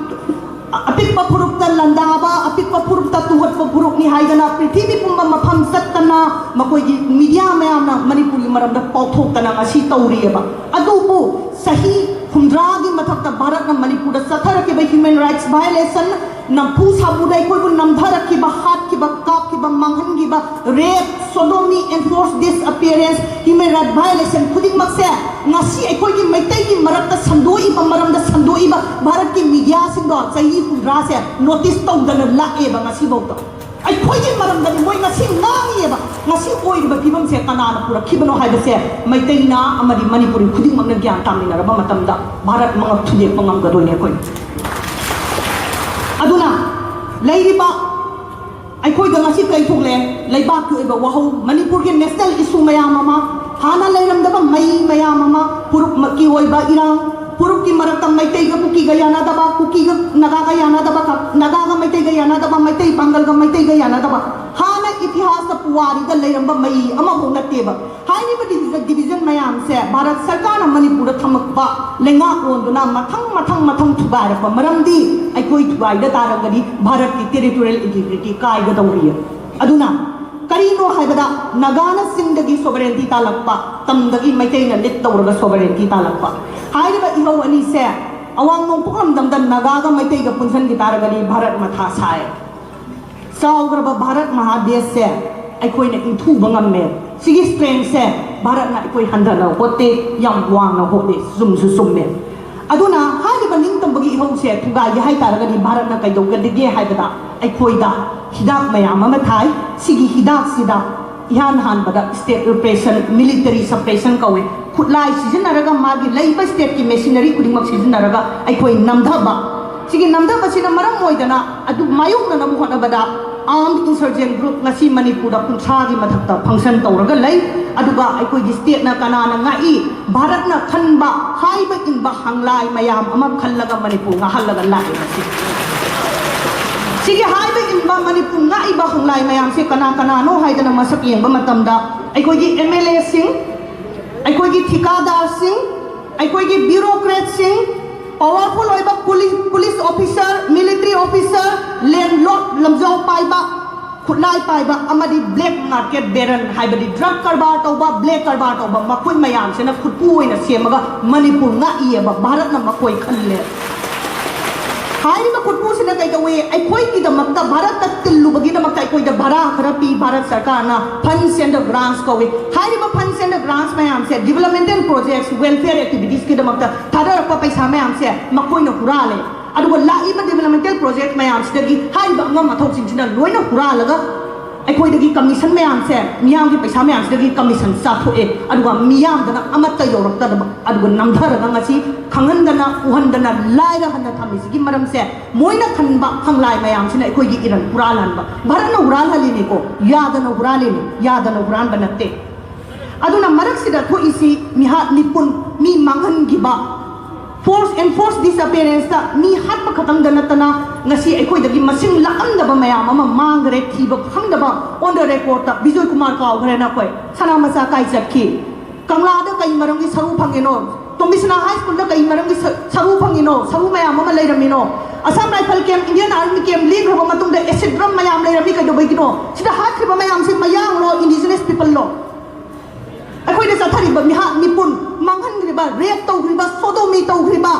ꯑꯄꯤꯛꯄ ꯐꯨꯔꯨꯞꯇ ꯂꯥꯟꯗꯥꯕ, ꯑꯄꯤꯛꯄ ꯐꯨꯔꯨꯞꯇ ꯇꯨꯍꯠꯄ ꯐꯨꯔꯨꯞꯅꯤ ꯍꯥꯏꯗꯅ ꯄ꯭ꯔꯤꯊꯤꯕꯤ ꯄꯨꯝꯕ ꯃꯐꯝ ꯆꯠꯇꯅ ꯃꯈꯣꯏꯒꯤ ꯃꯤꯗꯤꯌꯥ ꯃꯌꯥꯝꯅ ꯃꯅꯤꯄꯨꯔꯒꯤ ꯃꯔꯝꯗ ꯄꯥꯎꯊꯣꯛꯇꯅ ꯉꯁꯤ ꯇꯧꯔꯤꯑꯕ꯫ ꯑꯗꯨꯕꯨ ꯆꯍꯤ ꯍꯨꯝꯗ꯭ꯔꯥꯒꯤ ꯃꯊꯛꯇ ꯚꯥꯔꯠꯅ ꯃꯅꯤꯄꯨꯔꯗ ꯆꯠꯊꯔꯛꯈꯤꯕ human rights violation, ꯅꯝꯐꯨ ꯁꯥꯐꯨꯗ ꯑꯩꯈꯣꯏꯕꯨ ꯅꯝꯊꯔꯛꯈꯤꯕ, ꯍꯥꯠꯈꯤꯕ, ꯀꯥꯞꯈꯤꯕ, ꯃꯥꯡꯍꯟꯈꯤꯕ, rape, sodomy, enforced disappearance, human rights violation ꯈꯨꯗꯤꯡꯃꯛꯁꯦ ꯉꯁꯤ ꯑꯩꯈꯣꯏꯒꯤ ꯃꯩꯇꯩꯒꯤ ꯃꯔꯛꯇ ꯁꯟꯗꯣꯛꯏꯕ, ꯃꯔꯝꯗ ꯁꯟꯗꯣꯛꯏꯕ ꯚꯥꯔꯠꯀꯤ ꯃꯤꯗꯤꯌꯥꯁꯤꯡꯗꯣ ꯆꯍꯤ ꯍꯨꯝꯗ꯭ꯔꯥꯁꯦ ꯅꯣꯇꯤꯁ ꯇꯧꯗꯅ ꯂꯥꯛꯑꯦꯕ꯫ ꯉꯁꯤꯐꯥꯎꯗ ꯑꯩꯈꯣꯏꯒꯤ ꯃꯔꯝꯗꯗꯤ ꯃꯣꯏ ꯉꯁꯤ ꯉꯥꯡꯉꯤꯑꯕ꯫ ꯉꯁꯤ ꯑꯣꯏꯔꯤꯕ ꯐꯤꯕꯝꯁꯦ ꯀꯅꯥꯅ ꯄꯨꯔꯛꯈꯤꯕꯅꯣ ꯍꯥꯏꯕꯁꯦ ꯃꯩꯇꯩꯅ ꯑꯃꯗꯤ ꯃꯅꯤꯄꯨꯔꯤ ꯈꯨꯗꯤꯡꯃꯛꯅ ꯒ꯭ꯌꯥꯟ ꯇꯥꯃꯤꯟꯅꯔꯕ ꯃꯇꯝꯗ ꯚꯥꯔꯠ ꯃꯉꯛ ꯊꯨꯗꯦꯛꯄ ꯉꯝꯒꯗꯣꯏꯅꯦ ꯑꯩꯈꯣꯏ꯫ ꯑꯗꯨꯅ ꯂꯩꯔꯤꯕ ꯑꯩꯈꯣꯏꯗ ꯉꯁꯤ ꯀꯩ ꯊꯣꯛꯂꯦ? ꯂꯩꯕꯥꯛꯀꯤ ꯑꯣꯏꯕ ꯋꯥꯍꯧ, ꯃꯅꯤꯄꯨꯔꯒꯤ ꯅꯦꯁꯅꯦꯜ ꯏꯁꯨ ꯃꯌꯥꯝ ꯑꯃ, ꯍꯥꯟꯅ ꯂꯩꯔꯝꯗꯕ ꯃꯩ ꯃꯌꯥꯝ ꯑꯃ, ꯐꯨꯔꯨꯞꯀꯤ ꯑꯣꯏꯕ ꯏꯔꯥꯡ, ꯐꯨꯔꯨꯞꯀꯤ ꯃꯔꯛꯇ ꯃꯩꯇꯩꯒ ꯀꯨꯀꯤꯒ ꯌꯥꯅꯗꯕ, ꯀꯨꯀꯤꯒ ꯅꯥꯒꯥꯒ ꯌꯥꯅꯗꯕ, ꯅꯥꯒꯥꯒ ꯃꯩꯇꯩꯒ ꯌꯥꯅꯗꯕ, ꯃꯩꯇꯩ ꯄꯥꯡꯒꯜꯒ ꯃꯩꯇꯩꯒ ꯌꯥꯅꯗꯕ, ꯍꯥꯟꯅ ꯏꯇꯤꯍꯥꯁꯇ ꯄꯨꯋꯥꯔꯤꯗ ꯂꯩꯔꯝꯕ ꯃꯩ ꯑꯃꯐꯥꯎ ꯅꯠꯇꯦꯕ꯫ ꯍꯥꯏꯔꯤꯕ ꯗꯤꯚꯤꯖꯟ, ꯗꯤꯚꯤꯖꯟ ꯃꯌꯥꯝꯁꯦ ꯚꯥꯔꯠ ꯁꯔꯀꯥꯔꯅ ꯃꯅꯤꯄꯨꯔꯗ ꯊꯝꯃꯛꯄ ꯂꯩꯉꯥꯛꯂꯣꯟꯗꯨꯅ ꯃꯊꯪ, ꯃꯊꯪ, ꯃꯊꯪ ꯊꯨꯒꯥꯏꯔꯛꯄ ꯃꯔꯝꯗꯤ ꯑꯩꯈꯣꯏ ꯊꯨꯒꯥꯏꯗ ꯇꯥꯔꯒꯗꯤ ꯚꯥꯔꯠꯀꯤ ꯇꯦꯔꯤꯇꯣꯔꯤꯌꯦꯜ ꯏꯟꯇꯤꯒ꯭ꯔꯤꯇꯤ ꯀꯥꯏꯒꯗꯧꯔꯤ꯫ ꯑꯗꯨꯅ ꯀꯔꯤꯅꯣ ꯍꯥꯏꯕꯗ, ꯅꯥꯒꯥꯅ ꯆꯤꯡꯗꯒꯤ sovereignty ꯇꯥꯜꯂꯛꯄ, ꯇꯝꯗꯒꯤ ꯃꯩꯇꯩꯅ lead ꯇꯧꯔꯒ sovereignty ꯇꯥꯜꯂꯛꯄ꯫ ꯍꯥꯏꯔꯤꯕ ꯏꯍꯧ ꯑꯅꯤꯁꯦ ꯑꯋꯥꯡ ꯅꯣꯡꯄꯣꯛ ꯂꯝꯗꯝꯗ ꯅꯥꯒꯥꯒ ꯃꯩꯇꯩꯒ ꯄꯨꯟꯁꯤꯟꯈꯤ ꯇꯥꯔꯒꯗꯤ ꯚꯥꯔꯠ ꯃꯊꯥ ꯁꯥꯏ꯫ ꯆꯥꯎꯈ꯭ꯔꯕ ꯚꯥꯔꯠ ꯃꯍꯥꯗꯦꯁꯁꯦ ꯑꯩꯈꯣꯏꯅ ꯏꯟꯊꯨꯕ ꯉꯝꯃꯦ꯫ ꯁꯤꯒꯤ strengthꯁꯦ ꯚꯥꯔꯠꯅ ꯑꯩꯈꯣꯏ ꯍꯟꯊꯅ ꯍꯣꯠꯇꯦ, ꯌꯥꯝ ꯋꯥꯡꯅ ꯍꯣꯠꯂꯦ, ꯆꯨꯝꯁꯨ ꯆꯨꯝꯃꯦ꯫ ꯑꯗꯨꯅ ꯍꯥꯏꯔꯤꯕ ꯅꯤꯡꯇꯝꯕꯒꯤ ꯏꯍꯧꯁꯦ ꯊꯨꯒꯥꯏꯒꯦ ꯍꯥꯏꯇꯥꯔꯒꯗꯤ ꯚꯥꯔꯠꯅ ꯀꯩꯗꯧꯒꯗꯒꯦ ꯍꯥꯏꯕꯗ, ꯑꯩꯈꯣꯏꯗ ꯍꯤꯗꯥꯛ ꯃꯌꯥꯝ ꯑꯃ ꯊꯥꯏ꯫ ꯁꯤꯒꯤ ꯍꯤꯗꯥꯛꯁꯤꯗ ꯏꯍꯥꯟ ꯍꯥꯟꯕꯗ state repression, military suppression ꯀꯧꯏ꯫ ꯈꯨꯠꯂꯥꯏ ꯁꯤꯖꯤꯟꯅꯔꯒ, ꯃꯥꯒꯤ ꯂꯩꯕ stateꯀꯤ machinery ꯈꯨꯗꯤꯡꯃꯛ ꯁꯤꯖꯤꯟꯅꯔꯒ ꯑꯩꯈꯣꯏ ꯅꯝꯊꯕ꯫ ꯁꯤꯒꯤ ꯅꯝꯊꯕꯁꯤꯅ ꯃꯔꯝ ꯑꯣꯏꯗꯅ ꯑꯗꯨ ꯃꯥꯌꯣꯛꯅꯅꯕ ꯍꯣꯠꯅꯕꯗ armed insurgent group ꯉꯁꯤ ꯃꯅꯤꯄꯨꯔꯗ ꯀꯨꯟꯊ꯭ꯔꯥꯒꯤ ꯃꯊꯛꯇ function ꯇꯧꯔꯒ ꯂꯩ꯫ ꯑꯗꯨꯒ ꯑꯩꯈꯣꯏꯒꯤ stateꯅ ꯀꯅꯥꯅ ꯉꯥꯛꯏ? ꯚꯥꯔꯠꯅ ꯈꯟꯕ, ꯍꯥꯏꯕ ꯏꯟꯕ ꯍꯪꯂꯥꯏ ꯃꯌꯥꯝ ꯑꯃ ꯈꯜꯂꯒ ꯃꯅꯤꯄꯨꯔ ꯉꯥꯛꯍꯜꯂꯒ ꯂꯥꯛꯑꯦ ꯉꯁꯤ꯫ ꯁꯤꯒꯤ ꯍꯥꯏꯕ ꯏꯟꯕ ꯃꯅꯤꯄꯨꯔ ꯉꯥꯛꯏꯕ ꯍꯪꯂꯥꯏ ꯃꯌꯥꯝꯁꯦ ꯀꯅꯥ ꯀꯅꯥꯅꯣ ꯍꯥꯏꯗꯅ ꯃꯁꯛ ꯌꯦꯡꯕ ꯃꯇꯝꯗ, ꯑꯩꯈꯣꯏꯒꯤ MLAꯁꯤꯡ, ꯑꯩꯈꯣꯏꯒꯤ ꯊꯤꯀꯥꯗꯥꯔꯁꯤꯡ, ꯑꯩꯈꯣꯏꯒꯤ bureaucratꯁꯤꯡ, powerful ꯑꯣꯏꯕ police, police officer, military officer, landlord, ꯂꯝꯖꯥꯎ ꯄꯥꯏꯕ, ꯈꯨꯠꯂꯥꯏ ꯄꯥꯏꯕ ꯑꯃꯗꯤ black market baron, ꯍꯥꯏꯕꯗꯤ drug ꯀꯔꯕꯥꯔ ꯇꯧꯕ, black ꯀꯔꯕꯥꯔ ꯇꯧꯕ, ꯃꯈꯣꯏ ꯃꯌꯥꯝꯁꯤꯅ ꯈꯨꯠꯄꯨ ꯑꯣꯏꯅ ꯁꯦꯝꯃꯒ ꯃꯅꯤꯄꯨꯔ ꯉꯥꯛꯏꯑꯕ, ꯚꯥꯔꯠꯅ ꯃꯈꯣꯏ ꯈꯜꯂꯦ꯫ ꯍꯥꯏꯔꯤꯕ ꯈꯨꯠꯄꯨꯁꯤꯅ ꯀꯩꯗꯧꯏ? ꯑꯩꯈꯣꯏꯒꯤꯗꯃꯛꯇ, ꯚꯥꯔꯠꯇ ꯇꯤꯜꯂꯨꯕꯒꯤꯗꯃꯛꯇ ꯑꯩꯈꯣꯏꯗ ꯚꯔꯥ ꯈꯔ ꯄꯤ ꯚꯥꯔꯠ ꯁꯔꯀꯥꯔꯅ, funds and grants ꯀꯧꯏ꯫ ꯍꯥꯏꯔꯤꯕ funds and grants ꯃꯌꯥꯝꯁꯦ developmental projects, welfare activitiesꯀꯤꯗꯃꯛꯇ ꯊꯥꯗꯔꯛꯄ ꯄꯩꯁꯥ ꯃꯌꯥꯝꯁꯦ ꯃꯈꯣꯏꯅ ꯍꯨꯔꯥꯜꯂꯦ꯫ ꯑꯗꯨꯒ ꯂꯥꯛꯏꯕ developmental project ꯃꯌꯥꯝꯁꯤꯗꯒꯤ ꯍꯥꯏꯔꯤꯕ ꯑꯉꯝ ꯑꯊꯧꯁꯤꯡꯁꯤꯅ ꯂꯣꯏꯅ ꯍꯨꯔꯥꯜꯂꯒ ꯑꯩꯈꯣꯏꯗꯒꯤ commission ꯃꯌꯥꯝꯁꯦ, ꯃꯤꯌꯥꯝꯒꯤ ꯄꯩꯁꯥ ꯃꯌꯥꯝꯁꯤꯗꯒꯤ commission ꯆꯥꯊꯣꯛꯑꯦ꯫ ꯑꯗꯨꯒ ꯃꯤꯌꯥꯝꯗꯅ ꯑꯃꯠꯇ ꯌꯧꯔꯛꯇꯗꯕ, ꯑꯗꯨꯒ ꯅꯝꯊꯔꯒ ꯉꯁꯤ ꯈꯪꯍꯟꯗꯅ, ꯎꯍꯟꯗꯅ, ꯂꯥꯏꯔ ꯍꯟꯅ ꯊꯝꯃꯤꯁꯤꯒꯤ ꯃꯔꯝꯁꯦ, ꯃꯣꯏꯅ ꯈꯟꯕ ꯍꯪꯂꯥꯏ ꯃꯌꯥꯝꯁꯤꯅ ꯑꯩꯈꯣꯏꯒꯤ ꯏꯔꯟ ꯍꯨꯔꯥꯜꯍꯟꯕ꯫ ꯚꯥꯔꯠꯅ ꯍꯨꯔꯥꯜꯍꯜꯂꯤꯅꯤꯀꯣ, ꯌꯥꯗꯅ ꯍꯨꯔꯥꯜꯂꯤꯅꯤ, ꯌꯥꯗꯅ ꯍꯨꯔꯥꯟꯕ ꯅꯠꯇꯦ꯫ ꯑꯗꯨꯅ ꯃꯔꯛꯁꯤꯗ ꯊꯣꯛꯏꯁꯤ ꯃꯤꯍꯥꯠ ꯃꯤꯄꯨꯟ, ꯃꯤ ꯃꯥꯡꯍꯟꯈꯤꯕ, force, enforced disappearanceꯇ ꯃꯤ ꯍꯥꯠꯄ ꯈꯛꯇꯪꯗ ꯅꯠꯇꯅ, ꯉꯁꯤ ꯑꯩꯈꯣꯏꯗꯒꯤ ꯃꯁꯤꯡ ꯂꯥꯛꯑꯝꯗꯕ ꯃꯌꯥꯝ ꯑꯃ ꯃꯥꯡꯈ꯭ꯔꯦ, ꯊꯤꯕ ꯈꯪꯗꯕ꯫ On the recordꯇ ꯕꯤꯖꯣꯏ ꯀꯨꯃꯥꯔ ꯀꯥꯎꯈ꯭ꯔꯦ ꯅꯈꯣꯏ, ꯁꯅꯥ ꯃꯆꯥ ꯀꯥꯏ ꯆꯠꯈꯤ, ꯀꯪꯂꯥꯗ ꯀꯩ ꯃꯔꯝꯒꯤ ꯁꯔꯨ ꯐꯪꯉꯤꯅꯣ? ꯇꯣꯝꯕꯤꯁꯅꯥ ꯍꯥꯏ ꯁ꯭ꯀꯨꯜꯗ ꯀꯩ ꯃꯔꯝꯒꯤ ꯁ- ꯁꯔꯨ ꯐꯪꯉꯤꯅꯣ? ꯁꯔꯨ ꯃꯌꯥꯝ ꯑꯃ ꯂꯩꯔꯝꯃꯤꯅꯣ? ꯑꯁꯥꯝ ꯔꯥꯏꯐꯜ ꯀꯦꯝ, ꯏꯟꯗꯤꯌꯟ ꯑꯥꯔꯃꯤ ꯀꯦꯝ ꯂꯦꯡꯈ꯭ꯔꯕ ꯃꯇꯨꯡꯗ ꯑꯦꯁꯤꯗ ꯗ꯭ꯔꯝ ꯃꯌꯥꯝ ꯂꯩꯔꯝꯃꯤ ꯀꯩꯗꯧꯕꯒꯤꯅꯣ? ꯁꯤꯗ ꯍꯥꯠꯈ꯭ꯔꯤꯕ ꯃꯌꯥꯝꯁꯦ ꯃꯌꯥꯡꯂꯣ, ꯏꯟꯗꯤꯖꯤꯅꯁ ꯄꯤꯄꯜꯂꯣ? ꯑꯩꯈꯣꯏꯅ ꯆꯠꯊꯔꯤꯕ ꯃꯤꯍꯥꯠ ꯃꯤꯄꯨꯟ, ꯃꯥꯡꯍꯟꯈ꯭ꯔꯤꯕ, ꯔꯦꯞ ꯇꯧꯈ꯭ꯔꯤꯕ, ꯁꯣꯗꯣꯃꯤ ꯇꯧꯈ꯭ꯔꯤꯕ,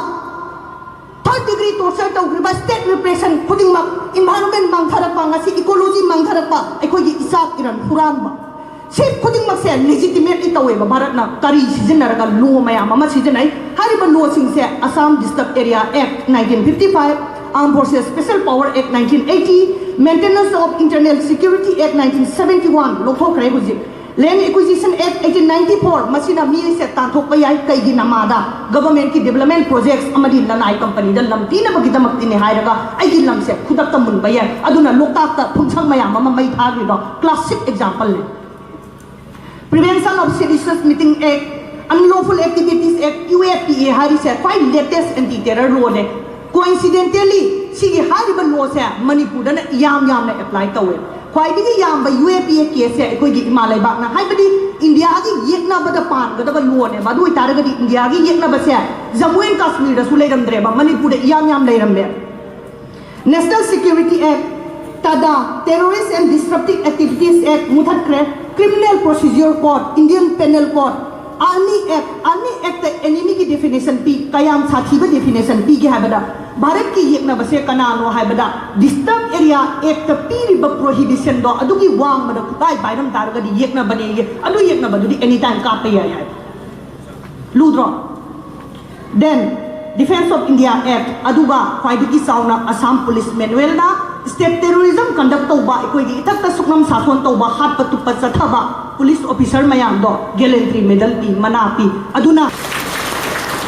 ꯊꯥꯔꯠ ꯗꯤꯒ꯭ꯔꯤ ꯇꯣꯔꯆꯔ ꯇꯧꯈ꯭ꯔꯤꯕ, ꯁ꯭ꯇꯦꯠ ꯔꯤꯄ꯭ꯔꯦꯁꯟ ꯈꯨꯗꯤꯡꯃꯛ, ꯏꯟꯚꯥꯏꯔꯣꯟꯃꯦꯟ ꯃꯥꯡꯊꯔꯛꯄ, ꯉꯁꯤ ꯏꯀꯣꯂꯣꯖꯤ ꯃꯥꯡꯊꯔꯛꯄ, ꯑꯩꯈꯣꯏꯒꯤ ꯏꯆꯥꯛ ꯏꯔꯟ ꯍꯨꯔꯥꯟꯕ, ꯁꯤ ꯈꯨꯗꯤꯡꯃꯛꯁꯦ ꯂꯦꯖꯤꯇꯤꯃꯦꯠꯂꯤ ꯇꯧꯋꯦꯕ꯫ ꯚꯥꯔꯠꯅ ꯀꯔꯤ ꯁꯤꯖꯤꯟꯅꯔꯒ? ꯂꯣ ꯃꯌꯥꯝ ꯑꯃ ꯁꯤꯖꯤꯟꯅꯩ꯫ ꯍꯥꯏꯔꯤꯕ ꯂꯣꯁꯤꯡꯁꯦ Assam Disturbed Area Act nineteen fifty five, Armed Forces Special Power Act nineteen eighty, Maintenance of Internal Security Act nineteen seventy one ꯂꯧꯊꯣꯛꯈ꯭ꯔꯦ ꯍꯧꯖꯤꯛ꯫ Land Acquisition Act eighteen ninety four, ꯃꯁꯤꯅ ꯃꯤꯁꯦ ꯇꯥꯟꯊꯣꯛꯄ ꯌꯥꯏ꯫ ꯀꯩꯒꯤ? ꯅꯃꯥꯗ ꯒꯚꯔꯟꯃꯦꯟꯠꯀꯤ ꯗꯤꯕꯂꯞꯃꯦꯟꯠ ꯄ꯭ꯔꯣꯖꯦꯛꯠꯁ ꯑꯃꯗꯤ ꯂꯅꯥꯏ ꯀꯝꯄꯅꯤꯗ ꯂꯝ ꯄꯤꯅꯕꯒꯤꯗꯃꯛꯇꯤꯅꯦ ꯍꯥꯏꯔꯒ ꯑꯩꯒꯤ ꯂꯝꯁꯦ ꯈꯨꯗꯛꯇ ꯃꯨꯟꯕ ꯌꯥꯏ꯫ ꯑꯗꯨꯅ ꯂꯣꯛꯇꯥꯛꯇ ꯐꯨꯝꯁꯪ ꯃꯌꯥꯝ ꯑꯃ ꯃꯩ ꯊꯥꯈ꯭ꯔꯤꯗꯣ classic ꯑꯦꯛꯖꯥꯝꯄꯜꯅꯤ꯫ Prevention of Seditious Meeting Act, Unlawful Activities Act, U A P A ꯍꯥꯏꯔꯤꯁꯦ ꯈ꯭ꯋꯥꯏ ꯂꯦꯇꯦꯁ ꯑꯦꯟꯇꯤ ꯇꯦꯔꯔ ꯂꯣꯅꯦ꯫ ꯀꯣꯏꯟꯁꯤꯗꯦꯟꯇꯦꯜꯂꯤ ꯁꯤꯒꯤ ꯍꯥꯏꯔꯤꯕ ꯂꯣꯁꯦ ꯃꯅꯤꯄꯨꯔꯗꯅ ꯏꯌꯥꯝ ꯌꯥꯝꯅ ꯑꯦꯄ꯭ꯂꯥꯏ ꯇꯧꯋꯦ꯫ ꯈ꯭ꯋꯥꯏꯗꯒꯤ ꯌꯥꯝꯕ U A P A ꯀꯦꯁꯁꯦ ꯑꯩꯈꯣꯏꯒꯤ ꯏꯃꯥ ꯂꯩꯕꯥꯛꯅ, ꯍꯥꯏꯕꯗꯤ ꯏꯟꯗꯤꯌꯥꯒꯤ ꯌꯦꯛꯅꯕꯗ ꯄꯥꯟꯒꯗꯕ ꯂꯣꯅꯦꯕ꯫ ꯑꯗꯨ ꯑꯣꯏꯇꯥꯔꯒꯗꯤ ꯏꯟꯗꯤꯌꯥꯒꯤ ꯌꯦꯛꯅꯕꯁꯦ ꯖꯃꯨ ꯑꯦꯟ ꯀꯥꯁꯃꯤꯔꯗꯁꯨ ꯂꯩꯔꯝꯗ꯭ꯔꯦꯕ, ꯃꯅꯤꯄꯨꯔꯗ ꯏꯌꯥꯝ ꯌꯥꯝ ꯂꯩꯔꯝꯃꯦ꯫ National Security Act, ꯇꯥꯗꯥ, Terrorist and Disruptive Activities Act ꯃꯨꯊꯠꯈ꯭ꯔꯦ꯫ Criminal Procedure Code, Indian Penal Code, Army Act, Army Actꯇ ꯑꯦꯅꯤꯃꯤꯒꯤ ꯗꯦꯐꯤꯅꯦꯁꯟ ꯄꯤ, ꯀꯌꯥꯝ ꯁꯥꯊꯤꯕ ꯗꯦꯐꯤꯅꯦꯁꯟ ꯄꯤꯒꯦ ꯍꯥꯏꯕꯗ, ꯚꯥꯔꯠꯀꯤ ꯌꯦꯛꯅꯕꯁꯦ ꯀꯅꯥꯅꯣ ꯍꯥꯏꯕꯗ, Disturbed Area Actꯇ ꯄꯤꯔꯤꯕ ꯄ꯭ꯔꯣꯍꯤꯕꯤꯁꯟꯗꯣ ꯑꯗꯨꯒꯤ ꯋꯥꯡꯃꯗ ꯈꯨꯠꯂꯥꯏ ꯄꯥꯏꯔꯝ ꯇꯥꯔꯒꯗꯤ ꯌꯦꯛꯅꯕꯅꯦ꯫ ꯑꯗꯨ ꯌꯦꯛꯅꯕꯗꯨꯗꯤ ꯑꯦꯅꯤ ꯇꯥꯏꯝ ꯀꯥꯞꯄ ꯌꯥꯏ ꯍꯥꯏ꯫ ꯂꯨꯗ꯭ꯔꯣ? Then, Defence of India Act, ꯑꯗꯨꯒ ꯈ꯭ꯋꯥꯏꯗꯒꯤ ꯆꯥꯎꯅ Assam Police Manualꯅ state terrorism conduct ꯇꯧꯕ, ꯑꯩꯈꯣꯏꯒꯤ ꯏꯊꯛꯇ ꯁꯨꯛꯅꯝ ꯁꯥꯁꯣꯟ ꯇꯧꯕ, ꯍꯥꯠꯄ ꯇꯨꯞꯄ ꯆꯠꯊꯕ ꯄꯨꯂꯤꯁ ꯑꯣꯐꯤꯁꯔ ꯃꯌꯥꯝꯗꯣ ꯒꯦꯂꯦꯟꯇ꯭ꯔꯤ ꯃꯦꯗꯜ ꯄꯤ, ꯃꯅꯥ ꯄꯤ꯫ ꯑꯗꯨꯅ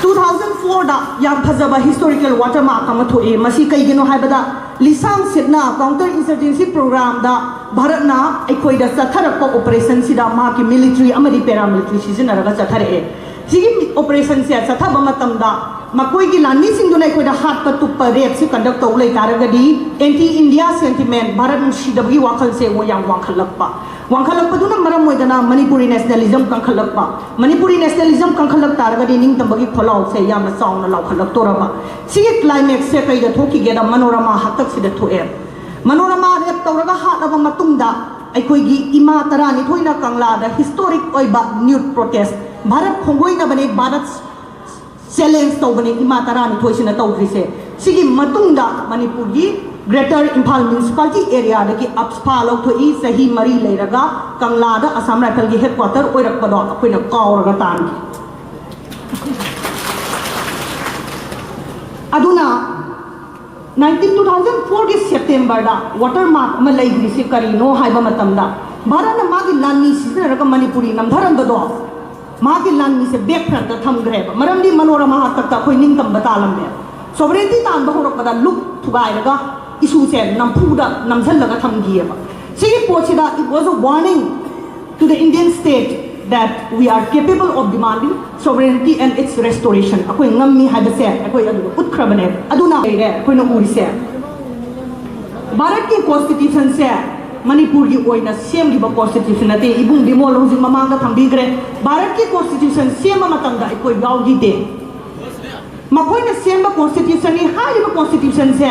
two thousand fourꯗ ꯌꯥꯝ ꯐꯖꯕ historical watermark ꯑꯃ ꯊꯣꯛꯏ꯫ ꯃꯁꯤ ꯀꯩꯒꯤꯅꯣ ꯍꯥꯏꯕꯗ, ꯂꯤꯁꯥꯡ ꯁꯤꯠꯅ counter insurgency programꯗ ꯚꯥꯔꯠꯅ ꯑꯩꯈꯣꯏꯗ ꯆꯠꯊꯔꯛꯄ operationꯁꯤꯗ ꯃꯍꯥꯛꯀꯤ military ꯑꯃꯗꯤ paramilitary ꯁꯤꯖꯤꯟꯅꯔꯒ ꯆꯠꯊꯔꯛꯑꯦ꯫ ꯁꯤꯒꯤ operationꯁꯦ ꯆꯠꯊꯕ ꯃꯇꯝꯗ ꯃꯈꯣꯏꯒꯤ ꯂꯥꯟꯃꯤꯁꯤꯡꯗꯨꯅ ꯑꯩꯈꯣꯏꯗ ꯍꯥꯠꯄ ꯇꯨꯞꯄ, rapeꯁꯤ conduct ꯇꯧ ꯂꯩꯇꯥꯔꯒꯗꯤ, anti India sentiment, ꯚꯥꯔꯠ ꯅꯨꯡꯁꯤꯗꯕꯒꯤ ꯋꯥꯈꯜꯁꯦ ꯃꯣꯏ ꯌꯥꯝ ꯋꯥꯡꯈꯠꯂꯛꯄ꯫ ꯋꯥꯡꯈꯠꯂꯛꯄꯗꯨꯅ ꯃꯔꯝ ꯑꯣꯏꯗꯅ ꯃꯅꯤꯄꯨꯔꯤ ꯅꯦꯁꯅꯦꯂꯤꯖꯝ ꯀꯟꯈꯠꯂꯛꯄ꯫ ꯃꯅꯤꯄꯨꯔꯤ ꯅꯦꯁꯅꯦꯂꯤꯖꯝ ꯀꯟꯈꯠꯂꯛ ꯇꯥꯔꯒꯗꯤ ꯅꯤꯡꯇꯝꯕꯒꯤ ꯈꯣꯜꯂꯥꯎꯁꯦ ꯌꯥꯝꯅ ꯆꯥꯎꯅ ꯂꯥꯎꯈꯠꯂꯛꯇꯣꯔꯕ꯫ ꯁꯤꯒꯤ ꯀ꯭ꯂꯥꯏꯃꯦꯛꯁꯁꯦ ꯀꯩꯗ ꯊꯣꯛꯈꯤꯒꯦꯗ, ꯃꯅꯣꯔꯃꯥ ꯍꯥꯛꯇꯛꯁꯤꯗ ꯊꯣꯛꯑꯦ꯫ ꯃꯅꯣꯔꯃꯥ ꯔꯦꯞ ꯇꯧꯔꯒ ꯍꯥꯠꯂꯕ ꯃꯇꯨꯡꯗ ꯑꯩꯈꯣꯏꯒꯤ ꯏꯃꯥ ꯇꯔꯥꯅꯤꯊꯣꯏꯅ ꯀꯪꯂꯥꯗ ꯍꯤꯁꯇꯣꯔꯤꯛ ꯑꯣꯏꯕ ꯅ꯭ꯌꯨꯠ ꯄ꯭ꯔꯣꯇꯦꯁ, ꯚꯥꯔꯠ ꯈꯣꯡꯒꯣꯏꯅꯕꯅꯦ, ꯚꯥꯔꯠ ꯆꯦꯂꯦꯟꯖ ꯇꯧꯕꯅꯦ ꯏꯃꯥ ꯇꯔꯥꯅꯤꯊꯣꯏꯁꯤꯅ ꯇꯧꯈ꯭ꯔꯤꯁꯦ꯫ ꯁꯤꯒꯤ ꯃꯇꯨꯡꯗ ꯃꯅꯤꯄꯨꯔꯒꯤ ꯒ꯭ꯔꯦꯇꯔ ꯏꯝꯐꯥꯜ ꯃ꯭ꯌꯨꯅꯤꯁꯤꯄꯥꯂꯤꯇꯤ ꯑꯦꯔꯤꯌꯥꯗꯒꯤ ꯑꯞꯁꯄꯥ ꯂꯧꯊꯣꯛꯏ꯫ ꯆꯍꯤ ꯃꯔꯤ ꯂꯩꯔꯒ ꯀꯪꯂꯥꯗ ꯑꯁꯥꯝ ꯔꯥꯏꯐꯜꯒꯤ ꯍꯦꯗꯀ꯭ꯋꯥꯇꯔ ꯑꯣꯏꯔꯛꯄꯗꯣ ꯑꯩꯈꯣꯏꯅ ꯀꯥꯎꯔꯒ ꯇꯥꯟꯈꯤ꯫ ꯑꯗꯨꯅ ꯅꯥꯏꯟꯇꯤꯟ, ꯇꯨ ꯊꯥꯎꯖꯟ ꯐꯣꯔꯒꯤ ꯁꯦꯞꯇꯦꯝꯕꯔꯗ ꯋꯥꯇꯔ ꯃꯥꯔꯛ ꯑꯃ ꯂꯩꯈ꯭ꯔꯤꯁꯤ ꯀꯔꯤꯅꯣ ꯍꯥꯏꯕ ꯃꯇꯝꯗ, ꯚꯥꯔꯠꯅ ꯃꯥꯒꯤ ꯂꯥꯟꯃꯤ ꯁꯤꯖꯤꯟꯅꯔꯒ ꯃꯅꯤꯄꯨꯔꯤ ꯅꯝꯊꯔꯝꯕꯗꯣ, ꯃꯥꯒꯤ ꯂꯥꯟꯃꯤꯁꯦ ꯕꯦꯛ ꯐ꯭ꯔꯟꯠꯇ ꯊꯝꯈ꯭ꯔꯦꯕ꯫ ꯃꯔꯝꯗꯤ ꯃꯅꯣꯔꯃꯥ ꯍꯥꯛꯇꯛꯇ ꯑꯩꯈꯣꯏ ꯅꯤꯡꯇꯝꯕ ꯇꯥꯜꯂꯝꯃꯦ꯫ ꯁꯣꯚꯔꯦꯟꯇꯤ ꯇꯥꯟꯕ ꯍꯧꯔꯛꯄꯗ ꯂꯨꯛ ꯊꯨꯒꯥꯏꯔꯒ ꯏꯁꯨꯁꯦ ꯅꯝꯐꯨꯗ ꯅꯝꯁꯤꯜꯂꯒ ꯊꯝꯈꯤꯑꯕ꯫ ꯁꯤꯒꯤ ꯄꯣꯠꯁꯤꯗ, it was a warning to the Indian state that we are capable of demanding sovereignty and its restoration. ꯑꯩꯈꯣꯏ ꯉꯝꯃꯤ ꯍꯥꯏꯕꯁꯦ ꯑꯩꯈꯣꯏ ꯑꯗꯨꯗ ꯎꯠꯈ꯭ꯔꯕꯅꯦ꯫ ꯑꯗꯨꯅ ꯂꯩꯔꯦ ꯑꯩꯈꯣꯏꯅ ꯎꯔꯤꯁꯦ꯫ ꯚꯥꯔꯠꯀꯤ ꯀꯣꯟꯁꯇꯤꯇ꯭ꯌꯨꯁꯟꯁꯦ ꯃꯅꯤꯄꯨꯔꯒꯤ ꯑꯣꯏꯅ ꯁꯦꯝꯈꯤꯕ ꯀꯣꯟꯁꯇꯤꯇ꯭ꯌꯨꯁꯟ ꯅꯠꯇꯦ꯫ ꯏꯕꯨꯡ ꯕꯤꯃꯣꯜ ꯍꯧꯖꯤꯛ ꯃꯃꯥꯡꯗ ꯊꯝꯕꯤꯈ꯭ꯔꯦ꯫ ꯚꯥꯔꯠꯀꯤ ꯀꯣꯟꯁꯇꯤꯇ꯭ꯌꯨꯁꯟ ꯁꯦꯝꯕ ꯃꯇꯝꯗ ꯑꯩꯈꯣꯏ ꯌꯥꯎꯈꯤꯗꯦ꯫ ꯃꯈꯣꯏꯅ ꯁꯦꯝꯕ ꯀꯣꯟꯁꯇꯤꯇ꯭ꯌꯨꯁꯟꯅꯤ꯫ ꯍꯥꯏꯔꯤꯕ ꯀꯣꯟꯁꯇꯤꯇ꯭ꯌꯨꯁꯟꯁꯦ,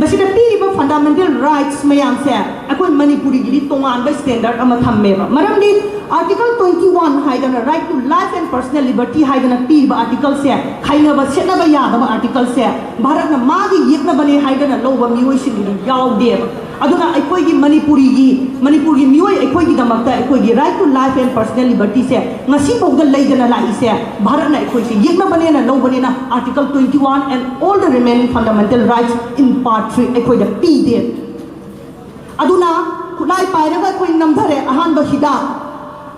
ꯃꯁꯤꯗ ꯄꯤꯔꯤꯕ ꯐꯟꯗꯥꯃꯦꯟꯇꯦꯜ ꯔꯥꯏꯠꯁ ꯃꯌꯥꯝꯁꯦ ꯑꯩꯈꯣꯏ ꯃꯅꯤꯄꯨꯔꯤꯒꯤꯗꯤ ꯇꯣꯉꯥꯟꯕ ꯁ꯭ꯇꯦꯟꯗꯔꯠ ꯑꯃ ꯊꯝꯃꯦꯕ꯫ ꯃꯔꯝꯗꯤ ꯑꯥꯔꯇꯤꯀꯜ ꯇ꯭ꯋꯦꯟꯇꯤ ꯋꯥꯟ ꯍꯥꯏꯗꯅ, right to life and personal liberty ꯍꯥꯏꯗꯅ ꯄꯤꯔꯤꯕ ꯑꯥꯔꯇꯤꯀꯜꯁꯦ, ꯈꯥꯏꯅꯕ ꯁꯦꯠꯅꯕ ꯌꯥꯗꯕ ꯑꯥꯔꯇꯤꯀꯜꯁꯦ, ꯚꯥꯔꯠꯅ ꯃꯥꯒꯤ ꯌꯦꯛꯅꯕꯅꯦ ꯍꯥꯏꯗꯅ ꯂꯧꯕ ꯃꯤꯑꯣꯏꯁꯤꯡꯒꯤꯗꯤ ꯌꯥꯎꯗꯦꯕ꯫ ꯑꯗꯨꯅ ꯑꯩꯈꯣꯏꯒꯤ ꯃꯅꯤꯄꯨꯔꯤꯒꯤ, ꯃꯅꯤꯄꯨꯔꯒꯤ ꯃꯤꯑꯣꯏ ꯑꯩꯈꯣꯏꯒꯤꯗꯃꯛꯇ ꯑꯩꯈꯣꯏꯒꯤ right to life and personal ꯂꯤꯕꯔꯇꯤꯁꯦ ꯉꯁꯤ ꯐꯥꯎꯗ ꯂꯩꯗꯅ ꯂꯥꯛꯏꯁꯦ, ꯚꯥꯔꯠꯅ ꯑꯩꯈꯣꯏꯁꯦ ꯌꯦꯛꯅꯕꯅꯦꯅ ꯂꯧꯕꯅꯤꯅ, Article twenty one and all the remaining fundamental rights in part three ꯑꯩꯈꯣꯏꯗ ꯄꯤꯗꯦ꯫ ꯑꯗꯨꯅ ꯈꯨꯠꯂꯥꯏ ꯄꯥꯏꯔꯒ ꯑꯩꯈꯣꯏ ꯅꯝꯊꯔꯦ꯫ ꯑꯍꯥꯟꯕ ꯍꯤꯗꯥꯛ,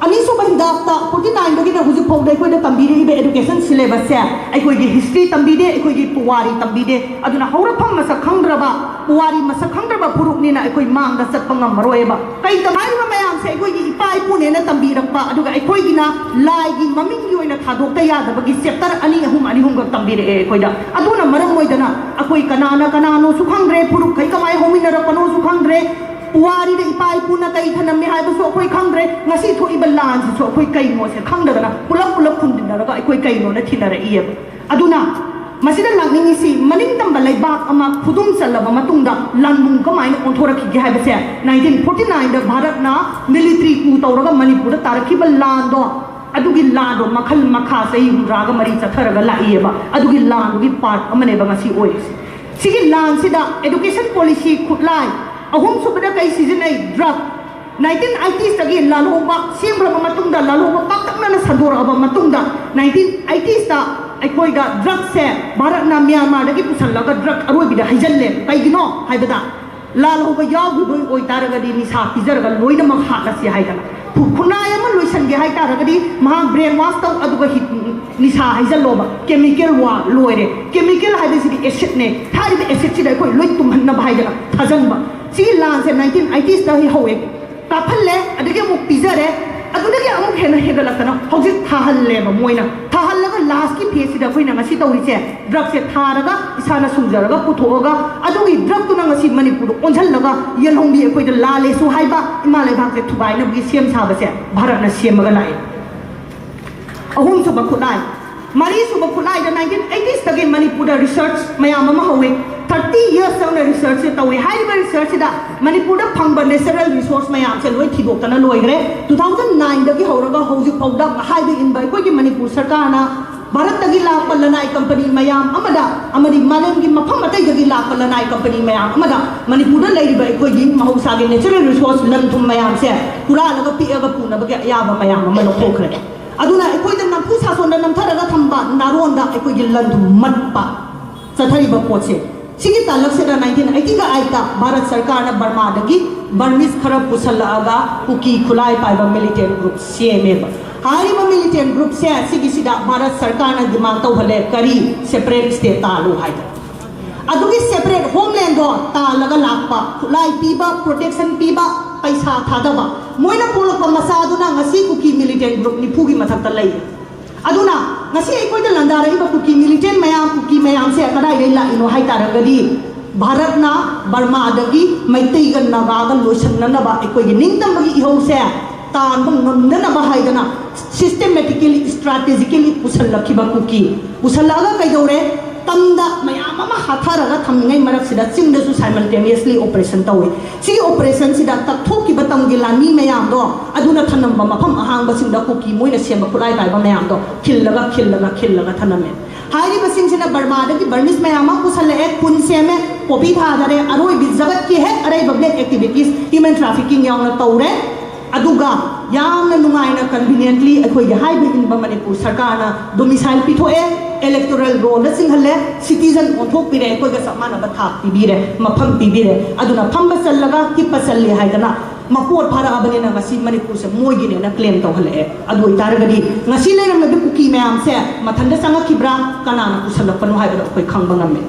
ꯑꯅꯤꯁꯨꯕ ꯍꯤꯗꯥꯛꯇ forty nineꯗꯒꯤꯅ ꯍꯧꯖꯤꯛ ꯐꯥꯎꯗ ꯑꯩꯈꯣꯏꯗ ꯇꯝꯕꯤꯔꯛꯏꯕ education syllabusꯁꯦ ꯑꯩꯈꯣꯏꯒꯤ history ꯇꯝꯕꯤꯗꯦ, ꯑꯩꯈꯣꯏꯒꯤ ꯄꯨꯋꯥꯔꯤ ꯇꯝꯕꯤꯗꯦ꯫ ꯑꯗꯨꯅ ꯍꯧꯔꯛꯐꯝ ꯃꯁꯛ ꯈꯪꯗ꯭ꯔꯕ, ꯄꯨꯋꯥꯔꯤ ꯃꯁꯛ ꯈꯪꯗ꯭ꯔꯕ ꯐꯨꯔꯨꯞꯅꯤꯅ ꯑꯩꯈꯣꯏ ꯃꯥꯡꯗ ꯆꯠꯄ ꯉꯝꯃꯔꯣꯏꯕ꯫ ꯀꯩꯗ ꯍꯥꯏꯔꯤꯕ ꯃꯌꯥꯝꯁꯦ ꯑꯩꯈꯣꯏꯒꯤ ꯏꯄꯥ ꯏꯄꯨꯅꯦꯅ ꯇꯝꯕꯤꯔꯛꯄ, ꯑꯗꯨꯒ ꯑꯩꯈꯣꯏꯒꯤꯅ ꯂꯥꯏꯒꯤ ꯃꯃꯤꯡꯒꯤ ꯑꯣꯏꯅ ꯊꯥꯗꯣꯛꯇ ꯌꯥꯗꯕꯒꯤ chapter ꯑꯅꯤ ꯑꯍꯨꯝ, ꯑꯅꯤ ꯑꯍꯨꯝꯈꯛ ꯇꯝꯕꯤꯔꯛꯑꯦ ꯑꯩꯈꯣꯏꯗ꯫ ꯑꯗꯨꯅ ꯃꯔꯝ ꯑꯣꯏꯗꯅ ꯑꯩꯈꯣꯏ ꯀꯅꯥꯅ ꯀꯅꯥꯅꯣꯁꯨ ꯈꯪꯗ꯭ꯔꯦ, ꯐꯨꯔꯨꯞꯈꯩ ꯀꯃꯥꯏꯅ ꯍꯧꯃꯤꯟꯅꯔꯛꯄꯅꯣꯁꯨ ꯈꯪꯗ꯭ꯔꯦ꯫ ꯄꯨꯋꯥꯔꯤꯗ ꯏꯄꯥ ꯏꯄꯨꯅ ꯀꯩ ꯊꯅꯝꯃꯤ ꯍꯥꯏꯕꯁꯨ ꯑꯩꯈꯣꯏ ꯈꯪꯗ꯭ꯔꯦ꯫ ꯉꯁꯤ ꯊꯣꯛꯏꯕ ꯂꯥꯟꯁꯤꯁꯨ ꯑꯩꯈꯣꯏ ꯀꯩꯅꯣꯁꯦ ꯈꯪꯗꯗꯅ ꯄꯨꯂꯞ ꯄꯨꯂꯞ ꯈꯨꯝꯖꯤꯟꯅꯔꯒ ꯑꯩꯈꯣꯏ ꯀꯩꯅꯣꯅ ꯊꯤꯅꯔꯛꯏꯑꯕ꯫ ꯑꯗꯨꯅ ꯃꯁꯤꯗ ꯂꯥꯛꯅꯤꯡꯉꯤꯁꯤ, ꯃꯅꯤꯡ ꯇꯝꯕ ꯂꯩꯕꯥꯛ ꯑꯃ ꯈꯨꯗꯨꯝ ꯆꯜꯂꯕ ꯃꯇꯨꯡꯗ ꯂꯥꯟꯕꯨꯡ ꯀꯃꯥꯏꯅ ꯑꯣꯟꯊꯣꯔꯛꯈꯤꯒꯦ ꯍꯥꯏꯕꯁꯦ, ꯅꯥꯏꯟꯇꯤꯟ ꯐꯣꯔꯇꯤ ꯅꯥꯏꯟꯗ ꯚꯥꯔꯠꯅ ꯃꯤꯂꯤꯇ꯭ꯔꯤ ꯀꯨ ꯇꯧꯔꯒ ꯃꯅꯤꯄꯨꯔꯗ ꯇꯥꯔꯛꯈꯤꯕ ꯂꯥꯟꯗꯣ, ꯑꯗꯨꯒꯤ ꯂꯥꯟꯗꯣ ꯃꯈꯜ ꯃꯈꯥ ꯆꯍꯤ ꯍꯨꯝꯗ꯭ꯔꯥꯒ ꯃꯔꯤ ꯆꯠꯊꯔꯒ ꯂꯥꯛꯏꯑꯕ꯫ ꯑꯗꯨꯒꯤ ꯂꯥꯟꯗꯨꯒꯤ ꯄꯥꯔꯠ ꯑꯃꯅꯦꯕ ꯉꯁꯤ ꯑꯣꯏꯔꯤꯁꯦ꯫ ꯁꯤꯒꯤ ꯂꯥꯟꯁꯤꯗ ꯑꯦꯗꯨꯀꯦꯁꯟ ꯄꯣꯂꯤꯁꯤ ꯈꯨꯠꯂꯥꯏ, ꯑꯍꯨꯝꯁꯨꯕꯗ ꯀꯩ ꯁꯤꯖꯤꯟꯅꯩ? ꯗ꯭ꯔꯒ꯫ ꯅꯥꯏꯟꯇꯤꯟ ꯑꯩꯇꯤꯁꯇꯒꯤ ꯂꯥꯜꯍꯧꯕ ꯁꯦꯝꯈ꯭ꯔꯕ ꯃꯇꯨꯡꯗ, ꯂꯥꯜꯍꯧꯕ ꯄꯥꯛꯇꯛꯅꯅ ꯁꯟꯗꯣꯔꯛꯑꯕ ꯃꯇꯨꯡꯗ, ꯅꯥꯏꯟꯇꯤꯟ ꯑꯩꯇꯤꯁꯇ ꯑꯩꯈꯣꯏꯗ ꯗ꯭ꯔꯒꯁꯦ ꯚꯥꯔꯠꯅ ꯃ꯭ꯌꯥꯟꯃꯥꯔꯗꯒꯤ ꯄꯨꯁꯜꯂꯒ ꯗ꯭ꯔꯒ ꯑꯔꯣꯏꯕꯤꯗ ꯍꯩꯖꯜꯂꯦ꯫ ꯀꯩꯒꯤꯅꯣ ꯍꯥꯏꯕꯗ, ꯂꯥꯜꯍꯧꯕ ꯌꯥꯎꯈꯤꯗꯣꯏ ꯑꯣꯏꯇꯥꯔꯒꯗꯤ ꯅꯤꯁꯥ ꯄꯤꯖꯔꯒ ꯂꯣꯏꯅꯃꯛ ꯍꯥꯠꯂꯁꯤ ꯍꯥꯏꯗꯅ꯫ ꯈꯨ-, ꯈꯨꯟꯅꯥꯏ ꯑꯃ ꯂꯣꯏꯁꯟꯒꯦ ꯍꯥꯏꯇꯥꯔꯒꯗꯤ ꯃꯍꯥꯛ ꯕ꯭ꯔꯦꯟ ꯋꯥꯁ ꯇꯧ, ꯑꯗꯨꯒ ꯍꯤ-, ꯅꯤꯁꯥ ꯍꯩꯖꯜꯂꯣꯕ꯫ ꯀꯦꯃꯤꯀꯦꯜ ꯋꯥꯔ ꯂꯣꯏꯔꯦ꯫ ꯀꯦꯃꯤꯀꯦꯜ ꯍꯥꯏꯕꯁꯤꯗꯤ ꯑꯦꯁꯤꯗꯅꯦ꯫ ꯊꯥꯔꯤꯕ ꯑꯦꯁꯤꯗꯁꯤꯗ ꯑꯩꯈꯣꯏ ꯂꯣꯏ ꯇꯨꯝꯍꯟꯅꯕ ꯍꯥꯏꯗꯅ ꯊꯥꯖꯟꯕ꯫ ꯁꯤꯒꯤ ꯂꯥꯟꯁꯦ ꯅꯥꯏꯟꯇꯤꯟ ꯑꯩꯇꯤꯁꯇ ꯍꯧꯋꯦ꯫ ꯀꯥꯞꯍꯜꯂꯦ, ꯑꯗꯒꯤ ꯑꯃꯨꯛ ꯄꯤꯖꯔꯦ, ꯑꯗꯨꯗꯒꯤ ꯑꯃꯨꯛ ꯍꯦꯟꯅ ꯍꯦꯟꯒꯠꯂꯛꯇꯅ ꯍꯧꯖꯤꯛ ꯊꯥꯍꯜꯂꯦꯕ ꯃꯣꯏꯅ꯫ ꯊꯥꯍꯜꯂꯒ ꯂꯥꯁꯀꯤ ꯐꯦꯁꯁꯤꯗ ꯑꯩꯈꯣꯏꯅ ꯉꯁꯤ ꯇꯧꯔꯤꯁꯦ, ꯗ꯭ꯔꯒꯁꯦ ꯊꯥꯔꯒ, ꯏꯁꯥꯅ ꯁꯨꯡꯖꯔꯒ ꯄꯨꯊꯣꯛꯑꯒ, ꯑꯗꯨꯒꯤ ꯗ꯭ꯔꯒꯇꯨꯅ ꯉꯁꯤ ꯃꯅꯤꯄꯨꯔꯗ ꯑꯣꯟꯁꯤꯜꯂꯒ ꯌꯦꯜꯍꯧꯃꯤ ꯑꯩꯈꯣꯏꯗ ꯂꯥꯜꯂꯦꯁꯨ ꯍꯥꯏꯕ, ꯏꯃꯥ ꯂꯩꯕꯥꯛꯁꯦ ꯊꯨꯒꯥꯏꯅꯕꯒꯤ ꯁꯦꯝ ꯁꯥꯕꯁꯦ ꯚꯥꯔꯠꯅ ꯁꯦꯝꯃꯒ ꯂꯥꯛꯑꯦ꯫ ꯑꯍꯨꯝꯁꯨꯕ ꯈꯨꯠꯂꯥꯏ, ꯃꯔꯤꯁꯨꯕ ꯈꯨꯠꯂꯥꯏꯗ ꯅꯥꯏꯟꯇꯤꯟ ꯑꯩꯇꯤꯁꯇꯒꯤ ꯃꯅꯤꯄꯨꯔꯗ ꯔꯤꯁꯔꯆ ꯃꯌꯥꯝ ꯑꯃ ꯍꯧꯋꯤ꯫ ꯊꯥꯔꯇꯤ ꯌꯔꯁ ꯆꯪꯅ ꯔꯤꯁꯔꯆꯁꯦ ꯇꯧꯋꯤ꯫ ꯍꯥꯏꯔꯤꯕ ꯔꯤꯁꯔꯆꯁꯤꯗ ꯃꯅꯤꯄꯨꯔꯗ ꯐꯪꯕ ꯅꯦꯆꯔꯦꯜ ꯔꯤꯁꯣꯔꯁ ꯃꯌꯥꯝꯁꯦ ꯂꯣꯏ ꯊꯤꯗꯣꯛꯇꯅ ꯂꯣꯏꯈ꯭ꯔꯦ꯫ ꯇꯨ ꯊꯥꯎꯖꯟ ꯅꯥꯏꯟꯗꯒꯤ ꯍꯧꯔꯒ ꯍꯧꯖꯤꯛ ꯐꯥꯎꯗ ꯍꯥꯏꯕ ꯏꯟꯕ ꯑꯩꯈꯣꯏꯒꯤ ꯃꯅꯤꯄꯨꯔ ꯁꯔꯀꯥꯔꯅ ꯚꯥꯔꯠꯇꯒꯤ ꯂꯥꯛꯄ ꯂꯅꯥꯏ ꯀꯝꯄꯅꯤ ꯃꯌꯥꯝ ꯑꯃꯗ, ꯑꯃꯗꯤ ꯃꯥꯂꯦꯝꯒꯤ ꯃꯐꯝ ꯑꯇꯩꯗꯒꯤ ꯂꯥꯛꯄ ꯂꯅꯥꯏ ꯀꯝꯄꯅꯤ ꯃꯌꯥꯝ ꯑꯃꯗ ꯃꯅꯤꯄꯨꯔꯗ ꯂꯩꯔꯤꯕ ꯑꯩꯈꯣꯏꯒꯤ ꯃꯍꯧꯁꯥꯒꯤ ꯅꯦꯆꯔꯦꯜ ꯔꯤꯁꯣꯔꯁ, ꯂꯟ ꯊꯨꯝ ꯃꯌꯥꯝꯁꯦ ꯍꯨꯔꯥꯜꯂꯒ ꯄꯤꯛꯑꯒ ꯄꯨꯅꯕꯒꯤ ꯑꯌꯥꯕ ꯃꯌꯥꯝ ꯑꯃ ꯂꯧꯊꯣꯛꯈ꯭ꯔꯦ꯫ ꯑꯗꯨꯅ ꯑꯩꯈꯣꯏꯗ ꯅꯝꯐꯨ ꯁꯥꯁꯣꯟꯗ ꯅꯝꯊꯔꯒ ꯊꯝꯕ ꯅꯥꯔꯣꯟꯗ ꯑꯩꯈꯣꯏꯒꯤ ꯂꯟ ꯊꯨꯝ ꯃꯠꯄ ꯆꯠꯊꯔꯤꯕ ꯄꯣꯠꯁꯦ, ꯁꯤꯒꯤ ꯇꯥꯂꯛꯁꯤꯗ ꯅꯥꯏꯟꯇꯤꯟ ꯑꯩꯇꯤꯒ ꯑꯩꯠꯇ ꯚꯥꯔꯠ ꯁꯔꯀꯥꯔꯅ ꯕꯔꯃꯥꯗꯒꯤ ꯕꯔꯃꯤꯁ ꯈꯔ ꯄꯨꯁꯜꯂꯛꯑꯒ ꯀꯨꯀꯤ ꯈꯨꯠꯂꯥꯏ ꯄꯥꯏꯕ ꯃꯤꯂꯤꯇꯦꯟ ꯒ꯭ꯔꯨꯞ ꯁꯦꯝꯃꯦꯕ꯫ ꯍꯥꯏꯔꯤꯕ ꯃꯤꯂꯤꯇꯦꯟ ꯒ꯭ꯔꯨꯞꯁꯦ ꯁꯤꯒꯤꯁꯤꯗ ꯚꯥꯔꯠ ꯁꯔꯀꯥꯔꯅ ꯗꯤꯃꯥꯟ ꯇꯧꯍꯜꯂꯦ, ꯀꯔꯤ? ꯁꯦꯄꯔꯦꯠ ꯁ꯭ꯇꯦꯠ ꯇꯥꯜꯂꯨ ꯍꯥꯏꯗꯅ꯫ ꯑꯗꯨꯒꯤ ꯁꯦꯄꯔꯦꯠ ꯍꯣꯝꯂꯦꯟꯗꯣ ꯇꯥꯜꯂꯒ ꯂꯥꯛꯄ, ꯈꯨꯠꯂꯥꯏ ꯄꯤꯕ, ꯄ꯭ꯔꯣꯇꯦꯛꯁꯟ ꯄꯤꯕ, ꯄꯩꯁꯥ ꯊꯥꯗꯕ, ꯃꯣꯏꯅ ꯄꯣꯛꯂꯛꯄ ꯃꯆꯥꯗꯨꯅ ꯉꯁꯤ ꯀꯨꯀꯤ ꯃꯤꯂꯤꯇꯦꯟ ꯒ꯭ꯔꯨꯞ ꯅꯤꯐꯨꯒꯤ ꯃꯊꯛꯇ ꯂꯩ꯫ ꯑꯗꯨꯅ ꯉꯁꯤ ꯑꯩꯈꯣꯏꯗ ꯂꯥꯟꯗꯥꯔꯛꯏꯕ ꯀꯨꯀꯤ ꯃꯤꯂꯤꯇꯦꯟ ꯃꯌꯥꯝ, ꯀꯨꯀꯤ ꯃꯌꯥꯝꯁꯦ ꯀꯗꯥꯏꯗꯒꯤ ꯂꯥꯛꯏꯅꯣ ꯍꯥꯏ ꯇꯥꯔꯒꯗꯤ, ꯚꯥꯔꯠꯅ ꯕꯔꯃꯥꯗꯒꯤ ꯃꯩꯇꯩꯒ ꯅꯥꯒꯥꯒ ꯂꯣꯏꯁꯤꯟꯅꯅꯕ ꯑꯩꯈꯣꯏꯒꯤ ꯅꯤꯡꯇꯝꯕꯒꯤ ꯏꯍꯧꯁꯦ ꯇꯥꯟꯕ ꯉꯝꯅꯅꯕ ꯍꯥꯏꯗꯅ systematically, strategically ꯄꯨꯁꯜꯂꯛꯈꯤꯕ ꯀꯨꯀꯤ꯫ ꯄꯨꯁꯜꯂꯛꯑꯒ ꯀꯩꯗꯧꯔꯦ? ꯇꯝꯗ ꯃꯌꯥꯝ ꯑꯃ ꯍꯥꯊꯔꯒ ꯊꯝꯃꯤꯉꯩ ꯃꯔꯛꯁꯤꯗ ꯆꯤꯡꯗꯁꯨ simultaneously operation ꯇꯧꯏ꯫ ꯁꯤꯒꯤ operationꯁꯤꯗ ꯇꯛꯊꯣꯛꯈꯤꯕ ꯇꯝꯒꯤ ꯂꯥꯟꯃꯤ ꯃꯌꯥꯝꯗꯣ, ꯑꯗꯨꯅ ꯊꯅꯝꯕ ꯃꯐꯝ ꯑꯍꯥꯡꯕꯁꯤꯡꯗ ꯀꯨꯀꯤ ꯃꯣꯏꯅ ꯁꯦꯝꯕ ꯈꯨꯠꯂꯥꯏ ꯄꯥꯏꯕ ꯃꯌꯥꯝꯗꯣ ꯈꯤꯜꯂꯒ, ꯈꯤꯜꯂꯒ, ꯈꯤꯜꯂꯒ ꯊꯅꯝꯃꯦ꯫ ꯍꯥꯏꯔꯤꯕꯁꯤꯡꯁꯤꯅ ꯕꯔꯃꯥꯗꯒꯤ Burmese ꯃꯌꯥꯝ ꯑꯃ ꯄꯨꯁꯜꯂꯛꯑꯦ, ꯈꯨꯟ ꯁꯦꯝꯃꯦ, ꯄꯣꯄꯤ ꯊꯥꯗꯔꯦ, ꯑꯔꯣꯏꯕꯤ ꯖꯒꯠꯀꯤ ꯍꯦꯛ ꯑꯔꯩꯕ black activities, human trafficking ꯌꯥꯎꯅ ꯇꯧꯔꯦ꯫ ꯑꯗꯨꯒ ꯌꯥꯝꯅ ꯅꯨꯡꯉꯥꯏꯅ, conveniently ꯑꯩꯈꯣꯏꯒꯤ ꯍꯥꯏꯕ ꯏꯟꯕ ꯃꯅꯤꯄꯨꯔ ꯁꯔꯀꯥꯔꯅ domicile ꯄꯤꯊꯣꯛꯑꯦ, electoral rollꯗ ꯆꯤꯡꯍꯜꯂꯦ, citizen ꯑꯣꯟꯊꯣꯛꯄꯤꯔꯦ, ꯑꯩꯈꯣꯏꯒ ꯆꯞ ꯃꯥꯟꯅꯕ ꯊꯥꯛ ꯄꯤꯕꯤꯔꯦ, ꯃꯐꯝ ꯄꯤꯕꯤꯔꯦ꯫ ꯑꯗꯨꯅ ꯐꯝꯕ ꯆꯜꯂꯒ ꯍꯤꯞꯄ ꯆꯜꯂꯤ ꯍꯥꯏꯗꯅ ꯃꯀꯣꯠ ꯐꯥꯔꯛꯑꯕꯅꯤꯅ ꯉꯁꯤ ꯃꯅꯤꯄꯨꯔꯁꯦ ꯃꯣꯏꯒꯤꯅꯦꯅ claim ꯇꯧꯍꯜꯂꯛꯑꯦ꯫ ꯑꯗꯨ ꯑꯣꯏꯇꯥꯔꯒꯗꯤ ꯉꯁꯤ ꯂꯩꯔꯝꯂꯤꯕ ꯀꯨꯀꯤ ꯃꯌꯥꯝꯁꯦ ꯃꯊꯟꯇ ꯆꯪꯉꯛꯈꯤꯕ꯭ꯔꯥ, ꯀꯅꯥꯅ ꯄꯨꯁꯜꯂꯛꯄꯅꯣ ꯍꯥꯏꯕꯗꯣ ꯑꯩꯈꯣꯏ ꯈꯪꯕ ꯉꯝꯃꯦ꯫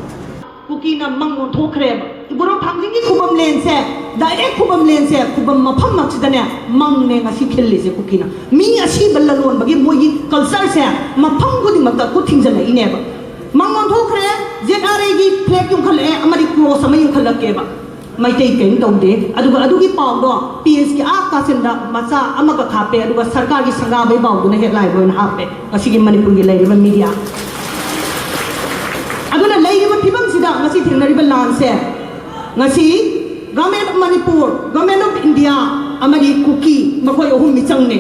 ꯀꯨꯀꯤꯅ ꯃꯪ ꯑꯣꯟꯊꯣꯛꯈ꯭ꯔꯦꯕ꯫ ꯏꯕꯨꯙꯧ ꯊꯥꯡꯖꯤꯡꯒꯤ ꯈꯨꯕꯝ ꯂꯦꯟꯁꯦ, direct ꯈꯨꯕꯝ ꯂꯦꯟꯁꯦ, ꯈꯨꯕꯝ ꯃꯐꯝꯃꯛꯁꯤꯗꯅꯦ ꯃꯪꯅꯦ ꯉꯁꯤ ꯈꯤꯜꯂꯤꯁꯦ ꯀꯨꯀꯤꯅ꯫ ꯃꯤ ꯑꯁꯤꯕ ꯂꯂꯣꯟꯕꯒꯤ ꯃꯣꯏꯒꯤ cultureꯁꯦ ꯃꯐꯝ ꯈꯨꯗꯤꯡꯃꯛꯇ ꯈꯨꯠ ꯊꯤꯡꯖꯤꯜꯂꯛꯏꯅꯦꯕ꯫ ꯃꯪ ꯑꯣꯟꯊꯣꯛꯈ꯭ꯔꯦ, ZRAꯒꯤ flag ꯌꯨꯡꯈꯠꯂꯛꯑꯦ, ꯑꯃꯗꯤ cross ꯑꯃ ꯌꯨꯡꯈꯠꯂꯛꯀꯦꯕ꯫ ꯃꯩꯇꯩ ꯀꯔꯤꯝ ꯇꯧꯗꯦ꯫ ꯑꯗꯨꯒ ꯑꯗꯨꯒꯤ ꯄꯥꯎꯗꯣ ꯄꯤ ꯑꯦꯁꯀꯤ ꯑꯥ ꯀꯥꯆꯤꯟꯗ ꯃꯆꯥ ꯑꯃꯈꯛ ꯍꯥꯞꯄꯦ, ꯑꯗꯨꯒ ꯁꯔꯀꯥꯔꯒꯤ ꯁꯪꯒꯥꯕꯩ ꯄꯥꯎꯗꯨꯅ headlineꯗ ꯑꯣꯏꯅ ꯍꯥꯞꯄꯦ ꯉꯁꯤꯒꯤ ꯃꯅꯤꯄꯨꯔꯒꯤ ꯂꯩꯔꯤꯕ media꯫ ꯑꯗꯨꯅ ꯂꯩꯔꯤꯕ ꯐꯤꯕꯝꯁꯤꯗ ꯉꯁꯤ ꯊꯦꯡꯅꯔꯤꯕ ꯂꯥꯟꯁꯦ, ꯉꯁꯤ Government of Manipur, Government of India ꯑꯃꯗꯤ ꯀꯨꯀꯤ, ꯃꯈꯣꯏ ꯑꯍꯨꯝ ꯃꯤꯆꯪꯅꯦ꯫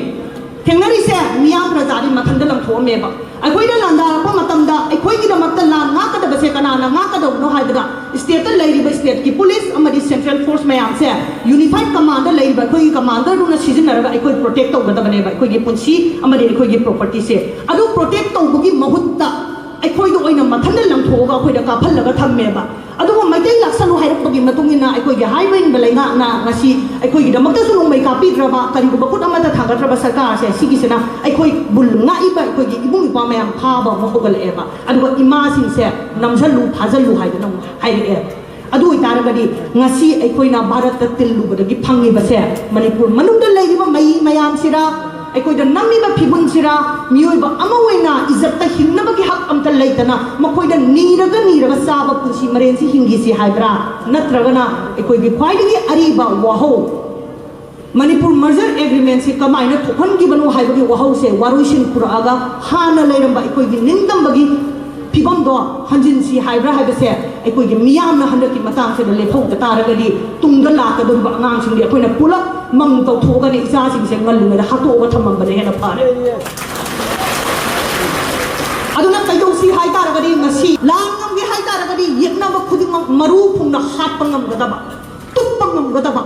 ꯊꯦꯡꯅꯔꯤꯁꯦ ꯃꯤꯌꯥꯝ ꯄ꯭ꯔꯖꯥꯗꯤ ꯃꯊꯟꯇ ꯂꯪꯊꯣꯛꯑꯝꯃꯦꯕ꯫ ꯑꯩꯈꯣꯏꯅ ꯂꯥꯟꯗꯥꯔꯛꯄ ꯃꯇꯝꯗ ꯑꯩꯈꯣꯏꯒꯤꯗꯃꯛꯇ ꯂꯥꯟ ꯉꯥꯛꯀꯗꯕꯁꯦ ꯀꯅꯥꯅ ꯉꯥꯛꯀꯗꯕꯅꯣ ꯍꯥꯏꯕꯗ stateꯇ ꯂꯩꯔꯤꯕ stateꯀꯤ police ꯑꯃꯗꯤ central force ꯃꯌꯥꯝꯁꯦ unified commandꯗ ꯂꯩꯔꯤꯕ ꯑꯩꯈꯣꯏꯒꯤ commanderꯗꯨꯅ ꯁꯤꯖꯤꯟꯅꯔꯒ ꯑꯩꯈꯣꯏ protect ꯇꯧꯒꯗꯕꯅꯦꯕ, ꯑꯩꯈꯣꯏꯒꯤ ꯄꯨꯟꯁꯤ ꯑꯃꯗꯤ ꯑꯩꯈꯣꯏꯒꯤ propertyꯁꯦ꯫ ꯑꯗꯨ protect ꯇꯧꯕꯒꯤ ꯃꯍꯨꯠꯇ ꯑꯩꯈꯣꯏꯗ ꯑꯣꯏꯅ ꯃꯊꯟꯇ ꯂꯪꯊꯣꯛꯑꯒ ꯑꯩꯈꯣꯏꯗ ꯀꯥꯞꯍꯜꯂꯒ ꯊꯝꯃꯦꯕ꯫ ꯑꯗꯨꯕꯨ ꯃꯩꯇꯩ ꯂꯥꯛꯁꯜꯂꯨ ꯍꯥꯏꯔꯛꯄꯒꯤ ꯃꯇꯨꯡ ꯏꯟꯅ ꯑꯩꯈꯣꯏꯒꯤ ꯍꯥꯏꯕ ꯏꯟꯕ ꯂꯩꯉꯥꯛꯅ ꯉꯁꯤ ꯑꯩꯈꯣꯏꯒꯤꯗꯃꯛꯇꯁꯨ ꯅꯣꯡꯃꯩ ꯀꯥꯞꯄꯤꯗ꯭ꯔꯕ, ꯀꯔꯤꯒꯨꯝꯕ ꯈꯨꯠ ꯑꯃꯠꯇ ꯊꯥꯡꯒꯠꯇ꯭ꯔꯕ ꯁꯔꯀꯥꯔꯁꯦ, ꯁꯤꯒꯤꯁꯤꯅ ꯑꯩꯈꯣꯏꯕꯨ ꯉꯥꯛꯏꯕ ꯑꯩꯈꯣꯏꯒꯤ ꯏꯕꯨꯡ ꯏꯄ꯭ꯋꯥ ꯃꯌꯥꯝ ꯐꯥꯕ ꯑꯃ ꯍꯧꯒꯠꯂꯛꯑꯦꯕ꯫ ꯑꯗꯨꯒ ꯏꯃꯥꯁꯤꯡꯁꯦ ꯅꯝꯁꯜꯂꯨ, ꯐꯥꯖꯜꯂꯨ ꯍꯥꯏꯗꯅ ꯑꯃꯨꯛ ꯍꯥꯏꯔꯛꯑꯦ꯫ ꯑꯗꯨ ꯑꯣꯏꯇꯥꯔꯒꯗꯤ ꯉꯁꯤ ꯑꯩꯈꯣꯏꯅ ꯚꯥꯔꯠꯇ ꯇꯤꯜꯂꯨꯕꯗꯒꯤ ꯐꯪꯉꯤꯕꯁꯦ, ꯃꯅꯤꯄꯨꯔ ꯃꯅꯨꯡꯗ ꯂꯩꯔꯤꯕ ꯃꯩ ꯃꯌꯥꯝꯁꯤꯔ, ꯑꯩꯈꯣꯏꯗ ꯅꯝꯃꯤꯕ ꯐꯤꯕꯝꯁꯤꯔ, ꯃꯤꯑꯣꯏꯕ ꯑꯃ ꯑꯣꯏꯅ ꯏꯖꯠꯇ ꯍꯤꯡꯅꯕꯒꯤ ꯍꯛ ꯑꯝꯇ ꯂꯩꯇꯅ ꯃꯈꯣꯏꯗ ꯅꯤꯔꯒ ꯅꯤꯔꯒ ꯆꯥꯕ ꯄꯨꯟꯁꯤ ꯃꯔꯦꯟꯁꯤ ꯍꯤꯡꯈꯤꯁꯤ ꯍꯥꯏꯕ꯭ꯔꯥ? ꯅꯠꯇ꯭ꯔꯒꯅ ꯑꯩꯈꯣꯏꯒꯤ ꯈ꯭ꯋꯥꯏꯗꯒꯤ ꯑꯔꯤꯕ ꯋꯥꯍꯧ, ꯃꯅꯤꯄꯨꯔ ꯃꯔꯖꯔ ꯑꯦꯒ꯭ꯔꯤꯃꯦꯟꯁꯤ ꯀꯃꯥꯏꯅ ꯊꯣꯛꯍꯟꯈꯤꯕꯅꯣ ꯍꯥꯏꯕꯒꯤ ꯋꯥꯍꯧꯁꯦ ꯋꯥꯔꯣꯏꯁꯤꯟ ꯄꯨꯔꯛꯑꯒ ꯍꯥꯟꯅ ꯂꯩꯔꯝꯕ ꯑꯩꯈꯣꯏꯒꯤ ꯅꯤꯡꯇꯝꯕꯒꯤ ꯐꯤꯕꯝꯗꯣ ꯍꯟꯖꯤꯟꯁꯤ ꯍꯥꯏꯕ꯭ꯔꯥ ꯍꯥꯏꯕꯁꯦ ꯑꯩꯈꯣꯏꯒꯤ ꯃꯤꯌꯥꯝꯅ ꯍꯟꯗꯛꯀꯤ ꯃꯇꯥꯡꯁꯤꯗ ꯂꯦꯞꯍꯧꯗ ꯇꯥꯔꯒꯗꯤ ꯇꯨꯡꯗ ꯂꯥꯛꯀꯗꯧꯔꯤꯕ ꯑꯉꯥꯡꯁꯤꯡꯗꯤ ꯑꯩꯈꯣꯏꯅ ꯄꯨꯂꯞ ꯃꯪ ꯇꯧꯊꯣꯛꯑꯒꯅꯦ ꯏꯆꯥꯁꯤꯡꯁꯦ ꯉꯜꯂꯤꯉꯩꯗ ꯍꯥꯠꯇꯣꯛꯑꯒ ꯊꯝꯃꯝꯕꯅ ꯍꯦꯟꯅ ꯐꯔꯦ꯫ ꯑꯗꯨꯅ ꯀꯩꯗꯧꯁꯤ ꯍꯥꯏ ꯇꯥꯔꯒꯗꯤ ꯉꯁꯤ ꯂꯥꯟ ꯉꯝꯒꯦ ꯍꯥꯏ ꯇꯥꯔꯒꯗꯤ ꯌꯦꯛꯅꯕ ꯈꯨꯗꯤꯡꯃꯛ ꯃꯔꯨ ꯐꯨꯡꯅ ꯍꯥꯠꯄ ꯉꯝꯒꯗꯕ, ꯇꯨꯞꯄ ꯉꯝꯒꯗꯕ,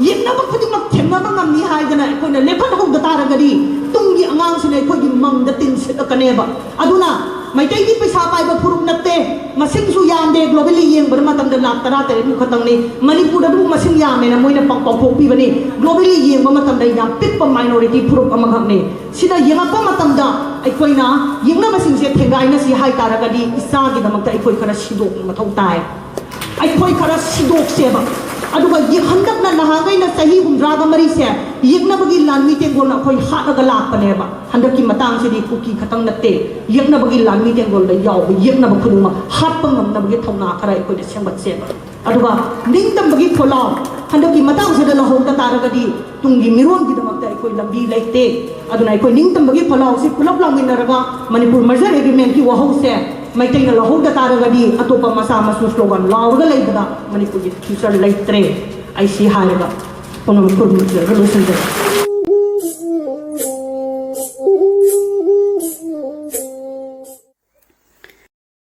ꯌꯦꯛꯅꯕ ꯈꯨꯗꯤꯡꯃꯛ ꯊꯦꯡꯅꯕ ꯉꯝꯅꯤ ꯍꯥꯏꯗꯅ ꯑꯩꯈꯣꯏꯅ ꯂꯦꯞꯍꯟꯍꯧꯗ ꯇꯥꯔꯒꯗꯤ ꯇꯨꯡꯒꯤ ꯑꯉꯥꯡꯁꯤꯅ ꯑꯩꯈꯣꯏꯒꯤ ꯃꯪꯗ ꯇꯤꯟ ꯁꯤꯠꯂꯛꯀꯅꯦꯕ꯫ ꯑꯗꯨꯅ ꯃꯩꯇꯩꯒꯤ ꯄꯩꯁꯥ ꯄꯥꯏꯕ ꯐꯨꯔꯨꯞ ꯅꯠꯇꯦ, ꯃꯁꯤꯡꯁꯨ ꯌꯥꯝꯗꯦ꯫ ꯒ꯭ꯂꯣꯕꯦꯜꯂꯤ ꯌꯦꯡꯕ ꯃꯇꯝꯗ ꯂꯥꯛ ꯇꯔꯥ ꯇꯔꯦꯠꯃꯨꯛ ꯈꯛꯇꯪꯅꯤ꯫ ꯃꯅꯤꯄꯨꯔꯗꯕꯨ ꯃꯁꯤꯡ ꯌꯥꯝꯃꯦꯅ ꯃꯣꯏꯅ ꯄꯥꯎ ꯄꯥꯎꯊꯣꯛꯄꯤꯕꯅꯤ꯫ ꯒ꯭ꯂꯣꯕꯦꯜꯂꯤ ꯌꯦꯡꯕ ꯃꯇꯝꯗ ꯌꯥꯝ ꯄꯤꯛꯄ ꯃꯥꯏꯅꯣꯔꯤꯇꯤ ꯐꯨꯔꯨꯞ ꯑꯃꯈꯛꯅꯤ꯫ ꯁꯤꯗ ꯌꯦꯡꯉꯛꯄ ꯃꯇꯝꯗ ꯑꯩꯈꯣꯏꯅ ꯌꯦꯛꯅꯕꯁꯤꯡꯁꯦ ꯊꯦꯡꯒꯥꯏꯅꯁꯤ ꯍꯥꯏ ꯇꯥꯔꯒꯗꯤ ꯏꯆꯥꯒꯤꯗꯃꯛꯇ ꯑꯩꯈꯣꯏ ꯈꯔ ꯁꯤꯗꯣꯛꯄ ꯃꯊꯧ ꯇꯥꯏ꯫ ꯑꯩꯈꯣꯏ ꯈꯔ ꯁꯤꯗꯣꯛꯁꯦꯕ꯫ ꯑꯗꯨꯒ ꯌꯦꯛ-, ꯍꯟꯗꯛꯅ ꯅꯍꯥꯟꯈꯩꯅ ꯆꯍꯤ ꯍꯨꯝꯗ꯭ꯔꯥꯒ ꯃꯔꯤꯁꯦ ꯌꯦꯛꯅꯕꯒꯤ ꯂꯥꯟꯃꯤ ꯇꯦꯡꯒꯣꯜꯅ ꯑꯩꯈꯣꯏ ꯍꯥꯠꯂꯒ ꯂꯥꯛꯄꯅꯦꯕ꯫ ꯍꯟꯗꯛꯀꯤ ꯃꯇꯥꯡꯁꯤꯗꯤ ꯀꯨꯀꯤ ꯈꯛꯇꯪ ꯅꯠꯇꯦ, ꯌꯦꯛꯅꯕꯒꯤ ꯂꯥꯟꯃꯤ ꯇꯦꯡꯒꯣꯜꯗ ꯌꯥꯎꯕ ꯌꯦꯛꯅꯕ ꯈꯨꯗꯤꯡꯃꯛ ꯍꯥꯠꯄ ꯉꯝꯅꯕꯒꯤ ꯊꯧꯅꯥ ꯈꯔ ꯑꯩꯈꯣꯏꯗ ꯁꯦꯝꯒꯠꯁꯦꯕ꯫ ꯑꯗꯨꯒ ꯅꯤꯡꯇꯝꯕꯒꯤ ꯈꯣꯜꯂꯥꯎ ꯍꯟꯗꯛꯀꯤ ꯃꯇꯥꯡꯁꯤꯗ ꯂꯧꯍꯧꯗ ꯇꯥꯔꯒꯗꯤ ꯇꯨꯡꯒꯤ ꯃꯤꯔꯣꯟꯒꯤꯗꯃꯛꯇ ꯑꯩꯈꯣꯏ ꯂꯝꯕꯤ ꯂꯩꯇꯦ꯫ ꯑꯗꯨꯅ ꯑꯩꯈꯣꯏ ꯅꯤꯡꯇꯝꯕꯒꯤ ꯈꯣꯜꯂꯥꯎꯁꯤ ꯄꯨꯂꯞ ꯂꯥꯎꯃꯤꯟꯅꯔꯒ ꯃꯅꯤꯄꯨꯔ ꯃꯔꯖꯔ ꯑꯦꯒ꯭ꯔꯤꯃꯦꯟꯒꯤ ꯋꯥꯍꯧꯁꯦ ꯃꯩꯇꯩꯅ ꯂꯧꯍꯧꯗ ꯇꯥꯔꯒꯗꯤ ꯑꯇꯣꯞꯄ ꯃꯆꯥ ꯃꯁꯨ ꯁ꯭ꯂꯣꯒꯥꯟ ꯂꯥꯎꯔꯒ ꯂꯩꯕꯗ ꯃꯅꯤꯄꯨꯔꯒꯤ ꯐ꯭ꯌꯨꯆꯔ ꯂꯩꯇ꯭ꯔꯦ꯫ ꯑꯩ ꯁꯤ ꯍꯥꯏꯔꯒ ꯄꯨꯝꯅꯃꯛ ꯈꯨꯔꯨꯝꯖꯔꯒ ꯂꯣꯏꯁꯤꯟꯖꯔꯦ꯫